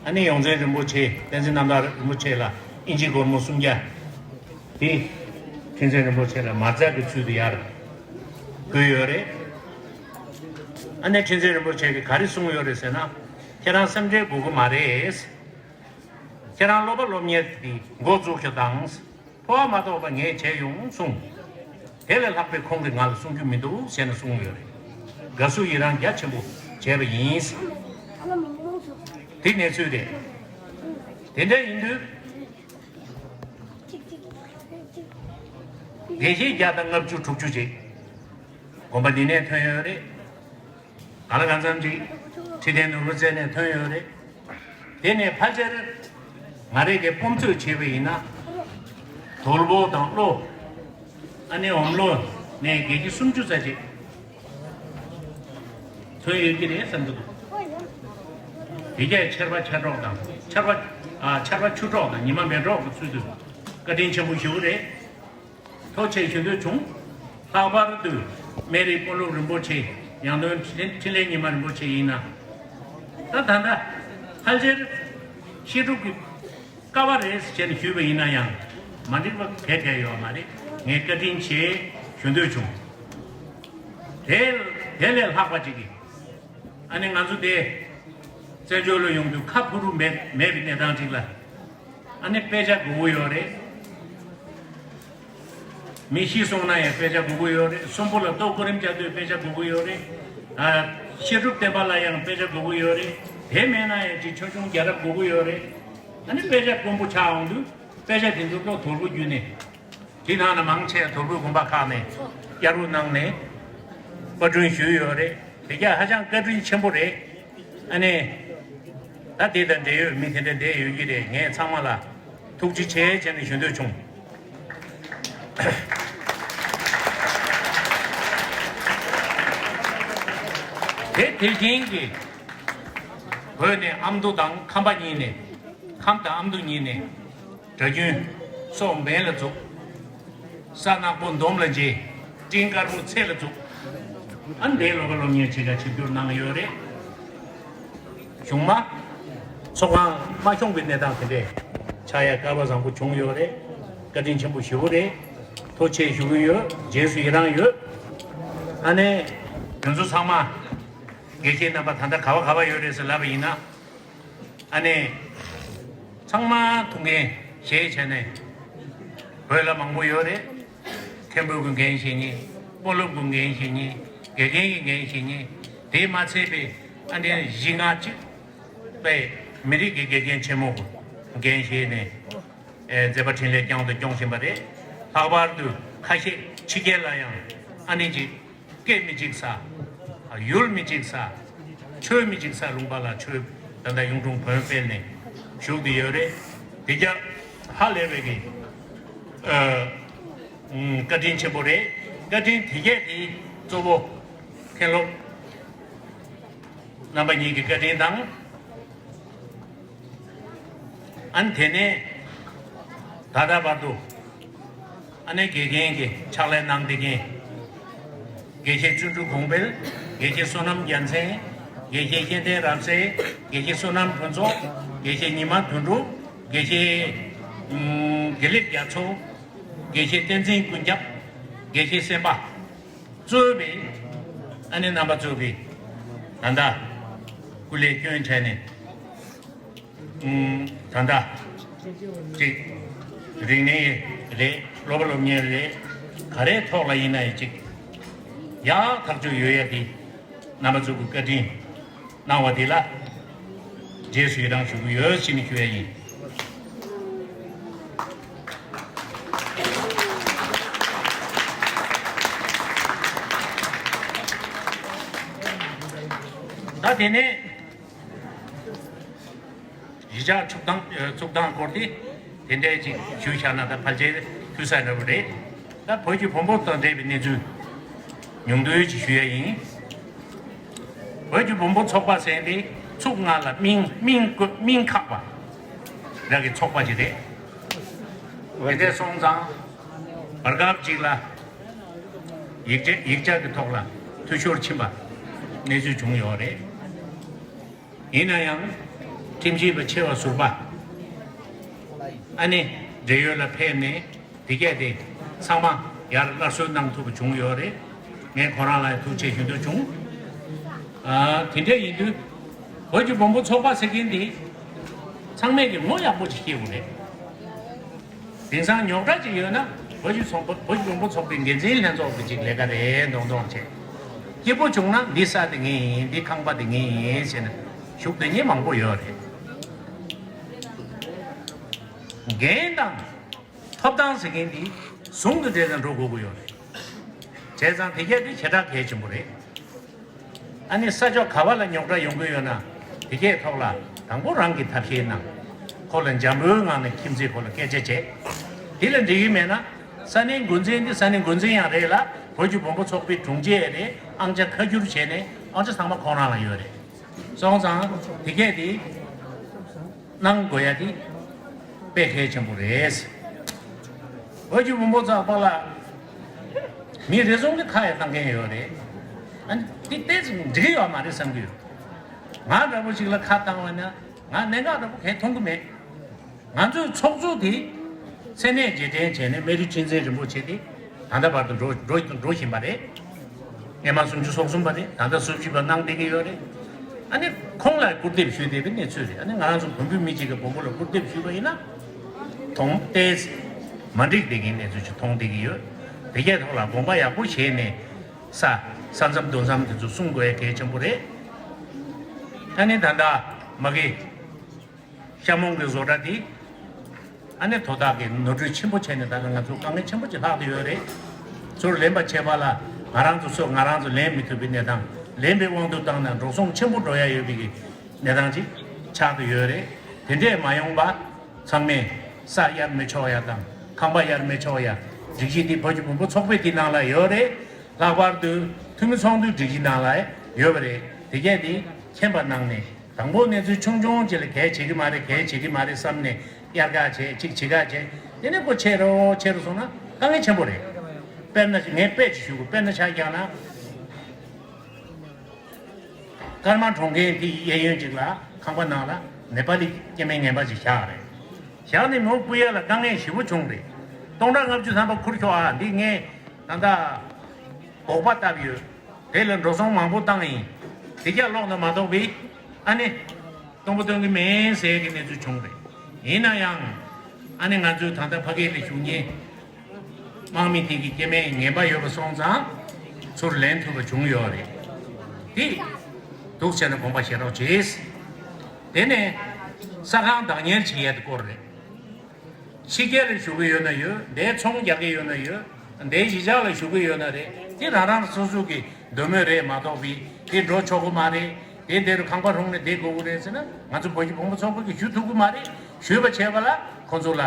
ཨ་ནི་ཡོངས་འཛིན་རིན་པོ་ཆེ་བསྟན་འཛིན་རྣམ་དག་རིན་པོ་ཆེ་ལ་ཨིན་ཇི་སྒོར་མོ་སུམ་བརྒྱ་དེ་ཁྲི་འཛིན་རིན་པོ་ཆེ་ལ་མ་རྩ་གི་ཚུལ་དུ་ཡར་བསྐུར་ཡོད་རེད། ཨ་ནི་ཁྲི་འཛིན་རིན་པོ་ཆེ་གིས་ག་རེ་གསུངས་ཡོད་རེད་ཟེར་ན། ཁྱེད་རང་སེམས་ཁྲལ་དགོས་ཀྱི་མ་རེད། ཁྱེད་རང་སློབ་པ་སློབ་གཉེར་དེ་འགོ་བཙུགས་ཤོག་དང་། འཕོ་བ་མ་གཏོགས་པ་ངས་བྱས་ཡོང་གསུངས། དེ་ལས་ལྷག་པའི་ཁོང་གིས་ང་ལ་གསུང་རྒྱུ་མི་འདུག་ཟེར་ནས་གསུངས་ཡོད་རེད། དགའ་བསུ་ཡི་རངས་རྒྱ་ཆེན་པོ་བྱས་པ་ཡིན། དེ་གནས་ཚུལ་རེད། དེ་འདྲ་ཡིན་དུས། དགེ་བཤེས་བརྒྱ་དང་ལྔ་བཅུ་དྲུག་ཅུ་ཅིག་དགོན་པ་འདི་ནས་ཐོན་ཡོད་རེད། གང་ལ་གང་འཚམ་ཅིག་ཁྲི་བརྟན་ནོར་བུ་རྩེ་ནས་ཐོན་ཡོད་རེད། དེ་ནས་ཕལ་ཆེར་ང་རེ་གི་སྤོམ་ཚོད་བྱས་པ་ཡིན་ན། དོལ་པོ་དང་བློ། ཨ་ནེ་འོམ་བློ་ནས་དགེ་བཤེས་སུམ་ཅུ་ཙམ་ཅིག་ཐོན་ཡོད་ཀྱི་རེད་བསམ་གྱི་འདུག་དེ་གས་ཆར་པ་ཆར་གྲོགས་དང་ཆར་པ་ཨ་ཆར་པ་ཆུ་གྲོགས་དང་ཉི་མ་མེ་གྲོགས་ཀྱི་ཚུལ་དུ་བཀའ་དྲིན་ཆེན་པོ་ཞུ་གི་རེད། ཐུགས་རྗེ་ཆེ་ཞུ་འདོད་བྱུང་། ལྷག་པར་དུ་སྨན་རིའི་དཔོན་སློབ་རིན་པོ་ཆེ་ཡང་སྟོན་འཕྲིན་ལས་ཉི་མ་རིན་པོ་ཆེ་ཡིན་ན། ད་ད་ལྟ་ཕལ་ཆེར་བཤད་སྒྲུབ་ཀྱི་ཀ་བ་རེད་ཟེར་ནས་ཞུས་པ་ཡིན་ན་ཡང་མ་འགྲིག་པ་གལ་ཐལ་ཡོད་མ་རེད། ངས་བཀའ་དྲིན་ཆེ་ཞུ་འདོད་བྱུང་། དེ་དེ་ལས་ལྷག་པ་ཅིག་གིས་ཨ་ནི་ང་ཚོ་དེ་བཙན་བྱོལ་ལ་ཡོང་དུས་ཁ་ཕུ་རུ་མེད་མེད་པའི་གནས་སྟངས་ཅིག་ལ་ཨ་ནི་དཔེ་ཆ་དགོས་ཀྱི་ཡོད་རེད། མི་ཤི་སོང་ན་ཡང་དཔེ་ཆ་དགོས་ཀྱི་ཡོད་རེད། གསོན་པོ་ལ་ལྟོ་གོ་རིམ་བྱ་དུས་དཔེ་ཆ་དགོས་ཀྱི་ཡོད་རེད། ཨ། བཤད་སྒྲུབ་བསྟན་པ་ལ་ཡང་དཔེ་ཆ་དགོས་ཀྱི་ཡོད་རེད། དེ་མེད་ན་ཡང་ཅིག་ཆོས་སྐྱོང་རྒྱལ་རབས་དགོས་ཀྱི་ཡོད་རེད། ཨ་ནི་དཔེ་ཆ་དཀོན་པོ་ཆགས་འོང་དུས་དཔེ་ཆ་དེ་ཚོ་ཀློག་དོལ་པོ་བརྒྱུད་ནས་དེ་ནང་ན་མང་ཆེ་དོལ་པོའི་དགོན་པ་ཁག་ནས་བསྐྱར་དབུ་གནང་ནས་པར་སྐྲུན་ཞུས་ཡོད་རེད། དེ་རྒྱ་ཧ་ཅང་བཀའ་དྲིན་ཆེན་པོ་རེད། ཨ་ནི། ད་དེ་དང་འབྲེལ་ཡོད་མི་དེ་འདྲ་བསྡད་ཡོད་ཀྱི་རེད། ངས་ཚང་མ་ལ་ཐུགས་རྗེ་ཆེ་བྱས་ནས་ཞུ་འདོད་བྱུང་། དེ་དེ་རྐྱེན་གྱིས་བོད་ནས་ཨ་མདོ་དང་ཁམས་པ་གཉིས་ནས་ཁམས་དང་ཨ་མདོ་གཉིས་ནས། སྒྲ་རྒྱུན། སོགས་འབེན་ལ་བཙུགས། ས་ནག་པོ་འདོམ་ལ་འབྱེད། སྤྲིན་དཀར་པོ་ཚེ་ལ་བཙུགས། ཨ་ནི་དེའི་ལོ་པ་སློབ་གཉེར་བྱེད་ག་ཆིབས་བསྒྱུར་གནང་ཡོད་རེད། གཞུང་མ། ཚོགས་ཁང་མ་ཤོང་པའི་གནས་སྟངས་དེ་འདྲས་ཆགས་ཡ་སྐལ་བ་བཟང་པོ་བྱུང་ཡོད་རེད། བཀའ་དྲིན་ཆེན་པོ་ཞེ་པོ་རེད། ཐུགས་རྗེ་ཆེ་ཞུ་གི་ཡོད། རྗེས་སུ་ཡི་རང་ཡོད། ཨ་ནི། དེ་ཚོ་ཚང་མ། དགེ་བཤེས་རྣམ་པ་ད་ལྟ་ག་བ་ག་བ་ཡོད་རེད་ཟེར་ལབ་པ་ཡིན་ན། ཨ་ནི། ཚང་མ་ཐུགས་འགན་བཞེས་བྱས་ནས་བོད་ལ་མང་པོ་ཡོད་རེད། མཁན་པོ་གི་འགན་བཞེས་མཁན། དཔོན་སློབ་ཀྱི་འགན་བཞེས་མཁན། དགེ་རྒན་གྱི་འགན་བཞེས་མཁན། དེས་མ་ཚད་པའི་ཨ་ནི་གཞི་ལྔ་གཅིག་པའི་མི་རིགས་ཀྱི་དགེ་རྒན་ཆེན་མོ་གི་འགན་བཞེས་ནས་ཨེ་མཛད་པ་འཕྲིན་ལས་བསྐྱངས་དང་སྐྱོང་བཞིན་པ་རེད། ལྷག་པར་དུ་ཁ་ཤས་ཕྱི་རྒྱལ་ལ་ཡང་ཨ་ནི་གཅིག་སྐད་མི་གཅིག་ས། ཡུལ་མི་གཅིག་ས། ཆོས་མི་གཅིག་ས་ལུང་པ་ལ་ཆོས་ད་ལྟ་གཡུང་དྲུང་བོན་སྤེལ་ནས་ ཞུགས་བསྡད་ཡོད་རེད། དེ་རྒྱ་ཧ་ལས་པའི་གི་ཨ་ཨུམ་བཀའ་དྲིན་ཆེན་པོ་རེད། བཀའ་དྲིན་དེ་གས་དེ་གཙོ་བོ་མཁན་སློབ་རྣམ་པ་གཉིས་ཀྱི་བཀའ་དྲིན་དང་། ཨ་ནི་དེ་ནས་ད་ལྟ་བར་དུ་ཨ་ནེ་དགེ་རྒན་གྱི་ཕྱག་ལས་གནང་བསྡད་མཁན། དགེ་བཤེས་བརྩོན་འགྲུས་གོང་འཕེལ། དགེ་བཤེས་བསོད་ནམས་རྒྱལ་མཚན། དགེ་བཤེས་གཤེན་བསྟན་རབ་གསལ། དགེ་བཤེས་བསོད་ནམས་ཕུན་ཚོགས། དགེ་བཤེས་ཉི་མ་དོན་གྲུབ། དགེ་བཤེས་ཨུམ་དགེ་ལེགས་རྒྱ་མཚོ། དགེ་བཤེས་བསྟན་འཛིན་ཀུན་ཁྱབ། དགེ་བཤེས་སེམས་དཔའ། གཙོས་པའི་ཨ་ནེ་རྣམ་པ་ཚོ་གིས་ད་ལྟ་སྐུ་ལས་སྐྱོན་བྲལ་ནས། ད་ལྟ་ཅིག་རིག་གནས་རེད། སློབ་པ་སློབ་གཉེར་རེད། ག་རེའི་ཐོག་ལ་ཡིན་ན་ཡང་ཅིག་ཡག་ཐག་ཆོད་ཡོད་ཡ་དེ་རྣམ་པ་ཚོ་གི་བཀའ་དྲིན་གནང་བ་དེ་ལ་རྗེས་སུ་ཡི་རང་ཞུ་གི་ཡོད་ཅེས་ནས་ཞུ་ཡ་ཡིན། ད་དེ་ནས། གཞིས་ཆགས་ཚུགས་སྟངས་ཚུགས་སྟངས་སྐོར་དེ་དེ་འདྲའི་ཅིག་ཞུས་བཞག་ན་ད་ཕལ་ཆེར་ཐུགས་ས་འདྲ་བོ་རེད། ད་བོད་ཀྱི་བོན་པོ་དང་འབྲེལ་བའི་གནས་ཚུལ་ཉུང་བསྡུས་ཅིག་ཞུ་ཡ་ཡིན། བོད་ཀྱི་བོན་པོ་ཚོགས་པ་ཟེར་དེ་ཚུགས་ལྔ་ལ་སྨིན་སྨིན་སྨིན་ཁག་པ་རང་གི་ཚོགས་པ་ཅིག་རེད། དེ་འདྲ་སོང་ཙང་བར་སྐབས་ཅིག་ལ་ཡིག་ཆ་ཡིག་ཆ་གི་ཐོག་ལ་འཐུས་ཤོར་ཕྱིན་པ་གནས་ཚུལ་བྱུང་ཡོད་རེད། ཡིན་ན་ཡང་ཁྲིམས་ཞིབ་པ་ཆེ་བ་ཟུར་པ་ཨ་ནེ་འབྲེལ་ཡོད་ལ་ཕེབས་ནས་དེ་གས་དེ་ཚང་མ་ཡར་སླར་གསོ་གནང་ཐུབ་པ་བྱུང་ཡོད་རེད། ངས་ཁོ་རང་ལ་ཐུགས་རྗེ་ཆེ་ཞུ་འདོད་བྱུང་། ཨ་དེ་འདྲ་ཡིན་དུས་བོད་ཀྱི་བོན་པོ་ཚོགས་པ་ཟེར་མཁན་དེ་ཚང་མས་ཀྱི་ངོ་ཡག་པོ་ཅིག་ཤེས་དགོས་རེད། དེང་སང་རྙོག་དྲ་ཅིག་ཡོད་ན་བོད་ཀྱི་ཚོགས་པ་བོད་ཀྱི་བོན་པོ་ཚོགས་པའི་འགན་འཛིན་ལྷན་ཚོགས་ཀྱི་ཅིག་ལས་ཀ་རེད་མདོག་མདོག་བྱས། སྐྱིད་པོ་བྱུང་ན་འདི་ས་དེ་ངའི་ཡིན། འདི་ཁང་པ་དེ་ངའི་ཡིན་ཟེར་ནས་ཞུགས་དེ་ཉིད་མང་པོ་ཡོད་རེད། འགན་དང་ཐོབ་ཐང་ཟེར་མཁན་འདི་ཟུང་དུ་འབྲེལ་ནས་འགྲོ་དགོས་ཀྱི་ཡོད་རེད། བྱས་ཙང་དེ་གས་དེ་ཞེ་དྲག་གལ་ཆེན་པོ་རེད། ཨ་ནི་ས་ཕྱོགས་ག་བ་ལ་རྙོག་དྲ་ཡོང་གི་ཡོད་ན་དེ་གས་ཐོག་ལ་དང་པོ་རང་གི་ཐབས་ཤེས་གནང་། ཁོ་ལ་འཇམ་པོའི་ངང་ནས་ཁྱིམ་མཚེས་ཁོ་ལ་སྐད་ཆ་བྱས། དེ་ལ་འགྲིག་གི་མེད་ན་ས་གནས་འགོ་འཛིན་འདི་ས་གནས་འགོ་འཛིན་ཡང་རེད་ལ་བོད་ཀྱི་བོན་པོ་ཚོགས་པའི་དྲུང་ཆེ་རེད། ཨང་ཅག་ཁ་བསྒྱུར་བྱས་ནས་ཨང་ཅག་ཚང་མ་ཁོང་རང་ལ་ཡོད་རེད། སོང་ཙང་དེ་གས་དེ་གནང་དགོས་ཡ་དེ་དཔེ་གལ་ཆེན་པོ་རེད། བོད་ཀྱི་བོན་པོ་ཚོགས་པ་ལ་མི་རེ་ཟུང་གིས་ཁ་ཡང་བཏང་མཁན་ཡོད་རེད། ཨ་ནི་དེ་ཏོག་ཙམ་འགྲིག་གི་ཡོད་མ་རེད་བསམ་གྱི་ཡོད། ང་འདྲ་པོ་ཞིག་ལ་ཁ་བཏང་བ་ན་ང་གནད་འགག་འདྲ་པོ་གང་ཡང་མཐོང་གི་མེད། ང་ཚོའི་ཚོགས་གཙོ་དེ་མཚན་གནས་རྗེས་དྲན་བྱས་ནས་རྨེ་རུ་ཆོས་འཛིན་རིན་པོ་ཆེ་དེ་ད་ལྟ་བར་དུ་འགྲོ་འགྲོ་འགྲོ་བཞིན་པ་རེད། སྔོན་མ་སུམ་ཅུ་སོ་གསུམ་པ་རེད། ད་ལྟ་སུམ་ཅུ་པ་གནང་བསྡད་ཀྱི་ཡོད་རེད། ཨ་ནི་ཁོང་ལ་སྐུར་འདེབས་ཞུས་བསྡད་པའི་གནས་ཚུལ་རེད། ཨ་ནི་ང་རང་ཚོ་བོན་པོའི་མི་གཅིག་གིས་བོན་པོ་ལ་སྐུར་འདེབས་ཞུས་པ་ཡིན་ན་མཐོང་ཏེ་མ་འགྲིག་བསྡད་མཁན་གནས་ཚུལ་ཅིག་མཐོང་བསྡད་ཀྱི་ཡོད། དེ་གའི་ཐོག་ལ་དགོངས་པ་ཡག་པོ་བཞེས་ནས་ས་ས་མཚམས་རྡོ་མཚམས་དེ་ཚོ་སྲུང་དགོས་ཡ་གལ་ཆེན་པོ་རེད། ཨ་ནི་ད་ལྟ་མ་གི་ཤ་མོང་གི་བཟོ་གྲྭ་འདི་ཨ་ནི་དོ་བདག་གིས་ནོར་འཁྲུལ་ཆེན་པོ་བྱས་ནས་ད་ལྟ་ང་ཚོ་དཀའ་ངལ་ཆེན་པོ་ཅིག་ལྷག་བསྡད་ཡོད་རེད། ཚུར་ལེན་པ་བྱས་པ་ལ་ང་རང་ཚོ་ཚོ་ང་རང་ཚོ་ལེན་མི་ཐུབ་པའི་གནས་སྟངས། ལེན་པའི་དབང་དུ་བཏང་ན་འགྲོ་སོང་ཆེན་པོ་འགྲོ་ཡ་ཡོད་པའི་གི་གནས་སྟངས་ཅིག་ཆགས་བསྡད་ཡོད་རེད། དེ་འདྲས་མ་ཡོང་པ་ཚང་མས་ས་གཡར་མི་ཆོག་ཡ་དང་ཁང་པ་གཡར་མི་ཆོག་ཡ་སྒྲིག་གཞི་འདི་བོད་ཀྱི་བོན་པོ་ཚོགས་པའི་འདི་ནང་ལ་ཡོད་རེད། ལྷག་པར་དུ་འཐུས་མི་ཚོགས་འདུའི་སྒྲིག་གཞི་ནང་ལ་ཡོད་པ་རེད། དེ་གས་འདི་མཁྱེན་པ་གནང་ནས། དང་པོ་གནས་ཚུལ་ཆུང་ཆུང་ཅིག་ལ་གལ་བྱེད་ཀྱི་མ་རེད། གལ་བྱེད་ཀྱི་མ་རེད་བསམ་ནས་གཡར་ག་བྱས། ཅིག་བྱེད་ག་བྱས། དེ་ནས་ཁོ་ཆེ་རུ་ཆེ་རུ་སོང་ན་དཀའ་ངལ་ཆེན་པོ་རེད། དཔེར་ན་ངས་དཔེ་ཅིག་ཞུ་དགོས། དཔེར་ན་ཆ་བཞག་ན་ཀརྨ་གྲོང་ཁྱེར་དེའི་གཡས་གཡོན་ཅིག་ལ་ཁང་པ་ནང་ལ་ནེ་པ་ལི་སྐྱེ་དམན་ངན་པ་ཅིག་བཞག་རེད། བཞག་ནས་མོ་སྤུ་ཡ་ལ་དཀའ་ངལ་ཞེ་པོ་བྱུང་རེད། སྟོང་ཕྲག་ལྔ་བཅུ་ཐམ་པ་ཁུར་ཤོག་ཨ། འདི་ངས་ད་ལྟ་འགོག་པ་བཏབ་ཡོད། དེ་ལ་འགྲོ་སོང་མང་པོ་བཏང་ཡིན། དེ་རྒྱ་ལོག་ན་མ་གཏོགས་པའི་ཨ་ནི་སྟོང་པ་སྟོན་གྱི་མེད་ཟེར་གྱི་གནས་ཚུལ་བྱུང་རེད། ཡིན་ན་ཡང་ཨ་ནི་ང་ཚོའི་ད་ལྟ་ཕ་གི་ལ་བཞུགས་མཁན་དམག་མི་དེ་གི་སྐྱེ་དམན་ངན་པ་ཡོད་པ་སོང་ཙང་ཚུར་ལེན་ཐུབ་པ་བྱུང་ཡོད་རེད། དེ་འདུག་བྱས་ན་དགོངས་པ་བཞེས་རོགས་བྱེད། དེ་ནས་ས་ཁང་བདག་གཉེར་བྱེད་ཡས་དེ་སྐོར་རེད། ཕྱི་རྒྱལ་ལ་བཞུགས་ཀྱི་ཡོད་ན་ཡོད། འདིར་ཚོང་རྒྱག་གི་ཡོད་ན་ཡོད། འདིར་གཞིས་ཆགས་ལ་བཞུགས་ཀྱི་ཡོད་ན་རེད། དེ་རང་རང་སོ་སོ་གི་འདོད་མོས་རེད་མ་གཏོགས་པའི་དེ་འགྲོ་ཆོག་གི་མ་རེད། དེ་འདྲ་རུ་ཁང་པ་སྒྲུབ་ནས་བསྡད་དགོས་ཀྱི་རེད་ཟེར་ན། ང་ཚོ་བོད་ཀྱི་བུ་མོ་ཚོགས་པ་གིས་ཞུ་ཐུབ་ཀྱི་མ་རེད། ཞུས་པ་བྱས་པ་ལ་ཁོང་ཚོ་ལ་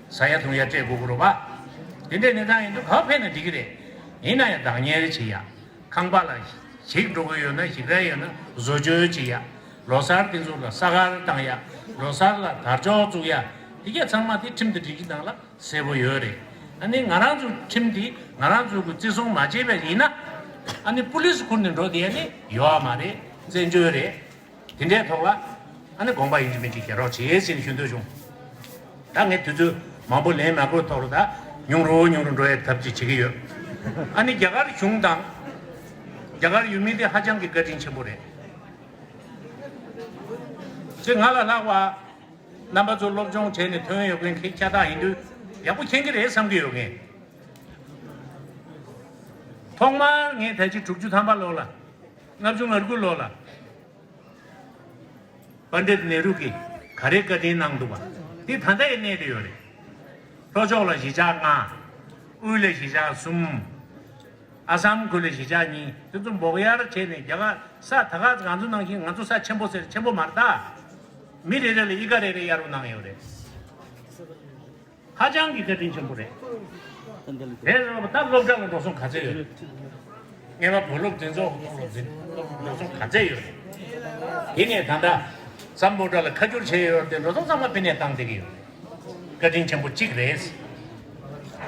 ཟ་ཡ་འཐུང་ཡ་སྤྲད་དགོས་ཀྱི་རེད་པ། དེ་འདྲའི་གནས་སྟངས་ཡིན་དུས་ག་པར་ཕེབས་ན་འགྲིག་གི་རེད། ཡིན་ན་ཡང་བདག་གཉེར་བྱེད་ཡ། ཁང་པ་ལ་ཞིག་འགྲོ་གི་ཡོད་ན་ཞིག་རལ་ཡོད་ན་བཟོ་བཅོས་བྱེད་ཡ། ལོ་གསར་དེ་ཚོ་ལ་ས་གར་བཏང་ཡ། ལོ་གསར་ལ་དར་ལྕོག་བཙུགས་ཡ། དེ་གས་ཚང་མ་དེ་ཁྲིམས་དང་སྒྲིག་གཞི་ནང་ལ་གསལ་པོ་ཡོད་རེད། ཨ་ནི་ང་རང་ཚོ་ཁྲིམས་དེ་ང་རང་ཚོ་གི་བརྩི་སྲུང་མ་བྱས་པ་ཡིན་ན། ཨ་ནི་པུ་ལིས་ཁུར་ནས་འགྲོ་བསྡད་ཡ་ནི་ཡོད་མ་རེད། བཙན་བྱོལ་རེད། དེ་འདྲའི་ཐོག་ལ་ཨ་ནི་དགོངས་པ་ཡིན་གཅིག་མིན་གཅིག་རྒྱག་རོགས་བྱེད་ཟེར་ནས་ཞུ་འདོད་བྱུང་། ད་ངས་དུས་ཚོད་མང་པོ་ལེན་མ་དགོས་ཐོག་ལ། ད་ཉུང་རུ་ཉུང་རུ་འགྲོ་ཡའི་ཐབས་ཅིག་བྱེད་ཀྱི་ཡོད། ཨ་ནི་རྒྱ་གར་གཞུང་དང་རྒྱ་གར་ཡུལ་མི་དེ་ཧ་ཅང་གི་བཀའ་དྲིན་ཆེན་པོ་རེད། ཅེས་ང་ལ་ལྷག་པ། རྣམ་པ་ཚོ་སློབ་སྦྱོང་བྱས་ནས་ཐོན་ཡོད་མཁན་ཁྱེད་ཅག་ཡིན་དུས་ཡག་པོ་མཁྱེན་གྱི་རེད་བསམ་གྱི་ཡོད་མཁན། ཐོག་མར་ངས་ད་ཅི་དྲུག་ཅུ་ཐམ་པ་ལོ་ལ། ལྔ་བཅུ་ང་དགུ་ལོ་ལ། པཎྜི་ཏ་ནེ་རུ་གིས་ག་རེ་བཀའ་དྲིན་གནང་འདུག་པ། འདི་ད་ལྟ་ཡང་གནས་བསྡད་ཡོད་རེད། ལྷོ་ཕྱོགས་ལ་གཞིས་ཆགས་ལྔ། དབུས་ལ་གཞིས་ཆགས་གསུམ། ཨ་སམ་ཁུལ་ལ་གཞིས་ཆགས་གཉིས། དེ་ཚོ་འབོག་གཡར་བྱས་ནས་རྒྱ་གར་ས་ད་ག་ང་ཚོ་ནང་བཞིན་ང་ཚོ་ས་ཆེན་པོ་ཟེར་ཆེན་པོ་མ་རེད་ད། མི་རེ་རེ་ལ་ཨི་ཀ་རེ་རེ་གཡར་རོགས་གནང་ཡོད་རེད། ཧ་ཅང་གི་བཀའ་དྲིན་ཆེན་པོ་རེད། དེ་རེད་པ། ད་སློབ་གྲྭ་ལ་འགྲོ་སོང་ག་ཚད་ཡོད་རེད། སྔས་མ་བོད་སློབ་འཛིན་ཚོགས་ཀྱི་ཐོག་ལ་འཛིན་སློབ་འགྲོ་སོང་ག་ཚད་ཡོད་རེད། དེ་ནས་ད་ལྟ་སམ་བྷོ་ཊ་ལ་ཁ་བསྒྱུར་བྱས་ཡོད་རེད་དེ། འགྲོ་སོང་ཚང་མ་ཕ་ནས་བཏང་བསྡད་ཀྱི་ཡོད་རེད། བཀའ་དྲིན་ཆེན་པོ་གཅིག་རེད།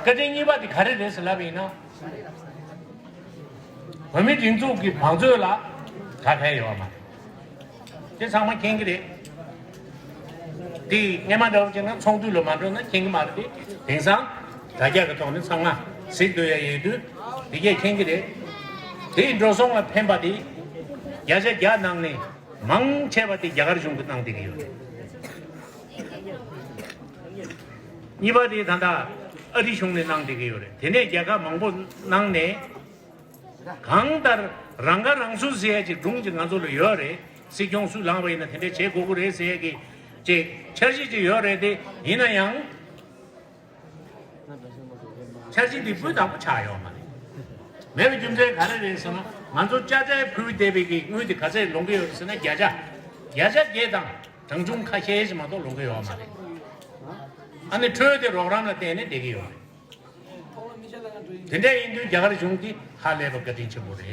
བཀའ་དྲིན་གཉིས་པ་དེ་ག་རེ་རེད་ཟེར་ལབ་པ་ཡིན་ན། བོད་མིའི་སྒྲིག་འཛུགས་ཀྱི་བང་མཛོད་ལ་ག་གེ་ཡོད་མ་རེད། དེ་ཚང་མ་མཁྱེན་གྱི་རེད། དེ་སྔས་མ་འདྲ་བོ་བྱས་ན་ཚོགས་འདུ་ལ་མ་འགྲོ་ན་མཁྱེན་གྱི་མ་རེད་དེ། དེང་སང་དྲ་རྒྱ་གི་ཐོག་ནས་ཚང་མ་གཟིགས་སྡོད་ཡ་ཡོད་དུས་དེ་གས་མཁྱེན་གྱི་རེད། དེའི་འགྲོ་སོང་ལ་ཕན་པ་དེ་བརྒྱ་ཆ་བརྒྱ་ནང་ནས་མང་ཆེ་བ་དེ་རྒྱ་གར་གཞུང་གིས་གནང་བསྡད་ཀྱི་ཡོད་རེད། གཉིས་པ་དེ་ད་ལྟ་ཨ་རི་གཞུང་ནས་གནང་བསྡད་ཀྱི་ཡོད་རེད། དེ་ནས་རྒྱལ་ཁབ་མང་པོ་གནང་ནས། གང་ལྟར་རང་ཁ་རང་གསོ་ཟེར་ཡ་ཅིག་སྒྲུང་ཅིག་ང་ཚོ་ལ་ཡོད་རེད། སྲིད་སྐྱོང་སུ་ལངས་པ་ཡིན་ན་དེ་འདྲ་བྱེད་དགོས་ཀྱི་རེད་ཟེར་ཡ་གི་ཅིག་འཆར་གཞི་ཅིག་ཡོད་རེད་དེ། ཡིན་ན་ཡང་འཆར་གཞི་འདི་སྤུས་དག་པོ་ཆགས་ཡོད་མ་རེད། མེད་པའི་རྒྱུ་མཚན་ག་རེ་རེད་ཟེར་ན། ང་ཚོ་ཅ་ཆས་ཕུལ་བསྡད་པའི་གི་དངུལ་དེ་ག་ཚད་ལོངས་ཀྱི་ཡོད་རེད་ཟེར་ན། བརྒྱ་ཆ་བརྒྱ་ཆ་བརྒྱད་དང་གྲངས་ཆུང་ཁ་ཤས་ཤིག་མ་གཏོགས་ལོངས་ཀྱི་ཡོད་མ་རེད། ཨ་ནི་འཕྲོས་དེ་རོགས་རམ་ལ་བརྟེན་ནས་བསྡད་ཀྱི་ཡོད་རེད། དེ་འདྲ་ཡིན་དུས་རྒྱ་གར་གཞུང་འདི་ཧ་ལས་པ་བཀའ་དྲིན་ཆེན་པོ་རེད།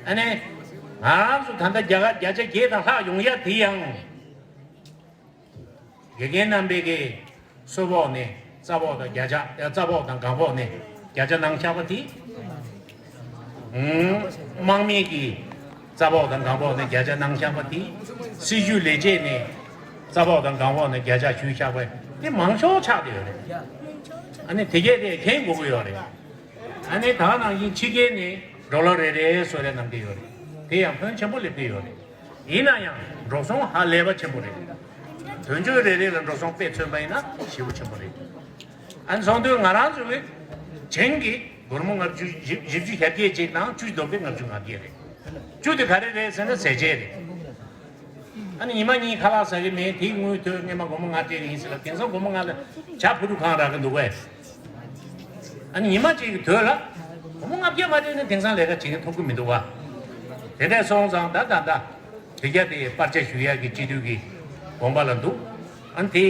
ཨ་ནི་ང་རང་ཚོ་ད་ལྟ་རྒྱ་གར་བརྒྱ་ཆ་བརྒྱད་དང་ལྷག་ཡོང་ཡ་དེ་ཡང་། དགེ་རྒན་རྣམ་པའི་གི་གསོལ་ཕོགས་ནས་རྩ་ཕོགས་དང་བརྒྱ་ཆ། རྩ་ཕོགས་དང་གང་ཕོགས་ནས་བརྒྱ་ཆ་གནང་བཞག་པ་དེ། ཨུམ། དམག་མི་གི་རྩ་ཕོགས་དང་གང་ཕོགས་ནས་བརྒྱ་ཆ་གནང་བཞག་པ་དེ། སྲིད་ཇུས་ལས་བྱེད་ནས་རྩ་ཕོགས་དང་གང་ཕོགས་ནས་བརྒྱ་ཆ་ཞུས་བཞག་པ་དེ་མང་ཤོས་ཆགས་བསྡད་ཡོད་རེད། ཨ་ནི་དེ་གས་དེ་མཁྱེན་དགོས་ཀྱི་ཡོད་རེད། ཨ་ནི་ད་ནང་བཞིན་ཕྱི་རྒྱལ་ནས་ཌོ་ལར་རེ་རེ་གསོལ་རས་གནང་གི་ཡོད་རེད། དེ་ཡང་ཕོན་ཆེན་པོ་སླེབས་ཀྱི་ཡོད་རེད། ཡིན་ན་ཡང་འགྲོ་སོང་ཧ་ལས་པ་ཆེན་པོ་རེད། དོན་གཅོད་རེ་རེ་ལ་འགྲོ་སོང་དཔེ་མཚོན་པ་ཡིན་ན་ཞེ་པོ་ཆེན་པོ་རེད། ཨ་ནི་སོང་དུས་ང་རང་ཚོ་གི་བྱིངས་ཀྱི་སྒོར་མོ་ལྔ་བཅུ་བཞི་བཅུ་ཞེ་བརྒྱད་ཅིག་དང་བཅུ་བསྡོམས་པས་ལྔ་བཅུ་ང་བརྒྱད་རེད། བཅུ་དེ་ག་རེ་རེད་ཟེར་ན་ཟས་བཅད་རེད། ཨ་ནི་ཉི་མ་གཉིས་ཁ་ལག་ཟ་གི་མེད། དེའི་དངུལ་དོན་སྔས་མ་སྒོར་མོ་ལྔ་སྤྲད་ཡིན་ཟེར་ལ། དེང་སང་སྒོར་མོ་ལྔ་ལ་ཇ་ཕུ་རུ་གང་རག་གི་འདུག་གས། ཨ་ནི་ཉི་མ་གཅིག་གི་དོན་ལ་སྒོར་མོ་ལྔ་བརྒྱ་མ་སྤྲད་ན་དེང་སང་ལས་ཀ་བྱེད་མཁན་ཐོབ་གི་མི་འདུག་བ། དེ་འདྲ་སོང་ཙང་ད་ད་ད་དེ་རྒྱ་དེ་སྤར་ཆ་ཞུ་ཡག་གི་སྤྱི་འཐུས་ཀྱི་དགོངས་པ་ལ་འདུག་ཨ་ནི་དེ་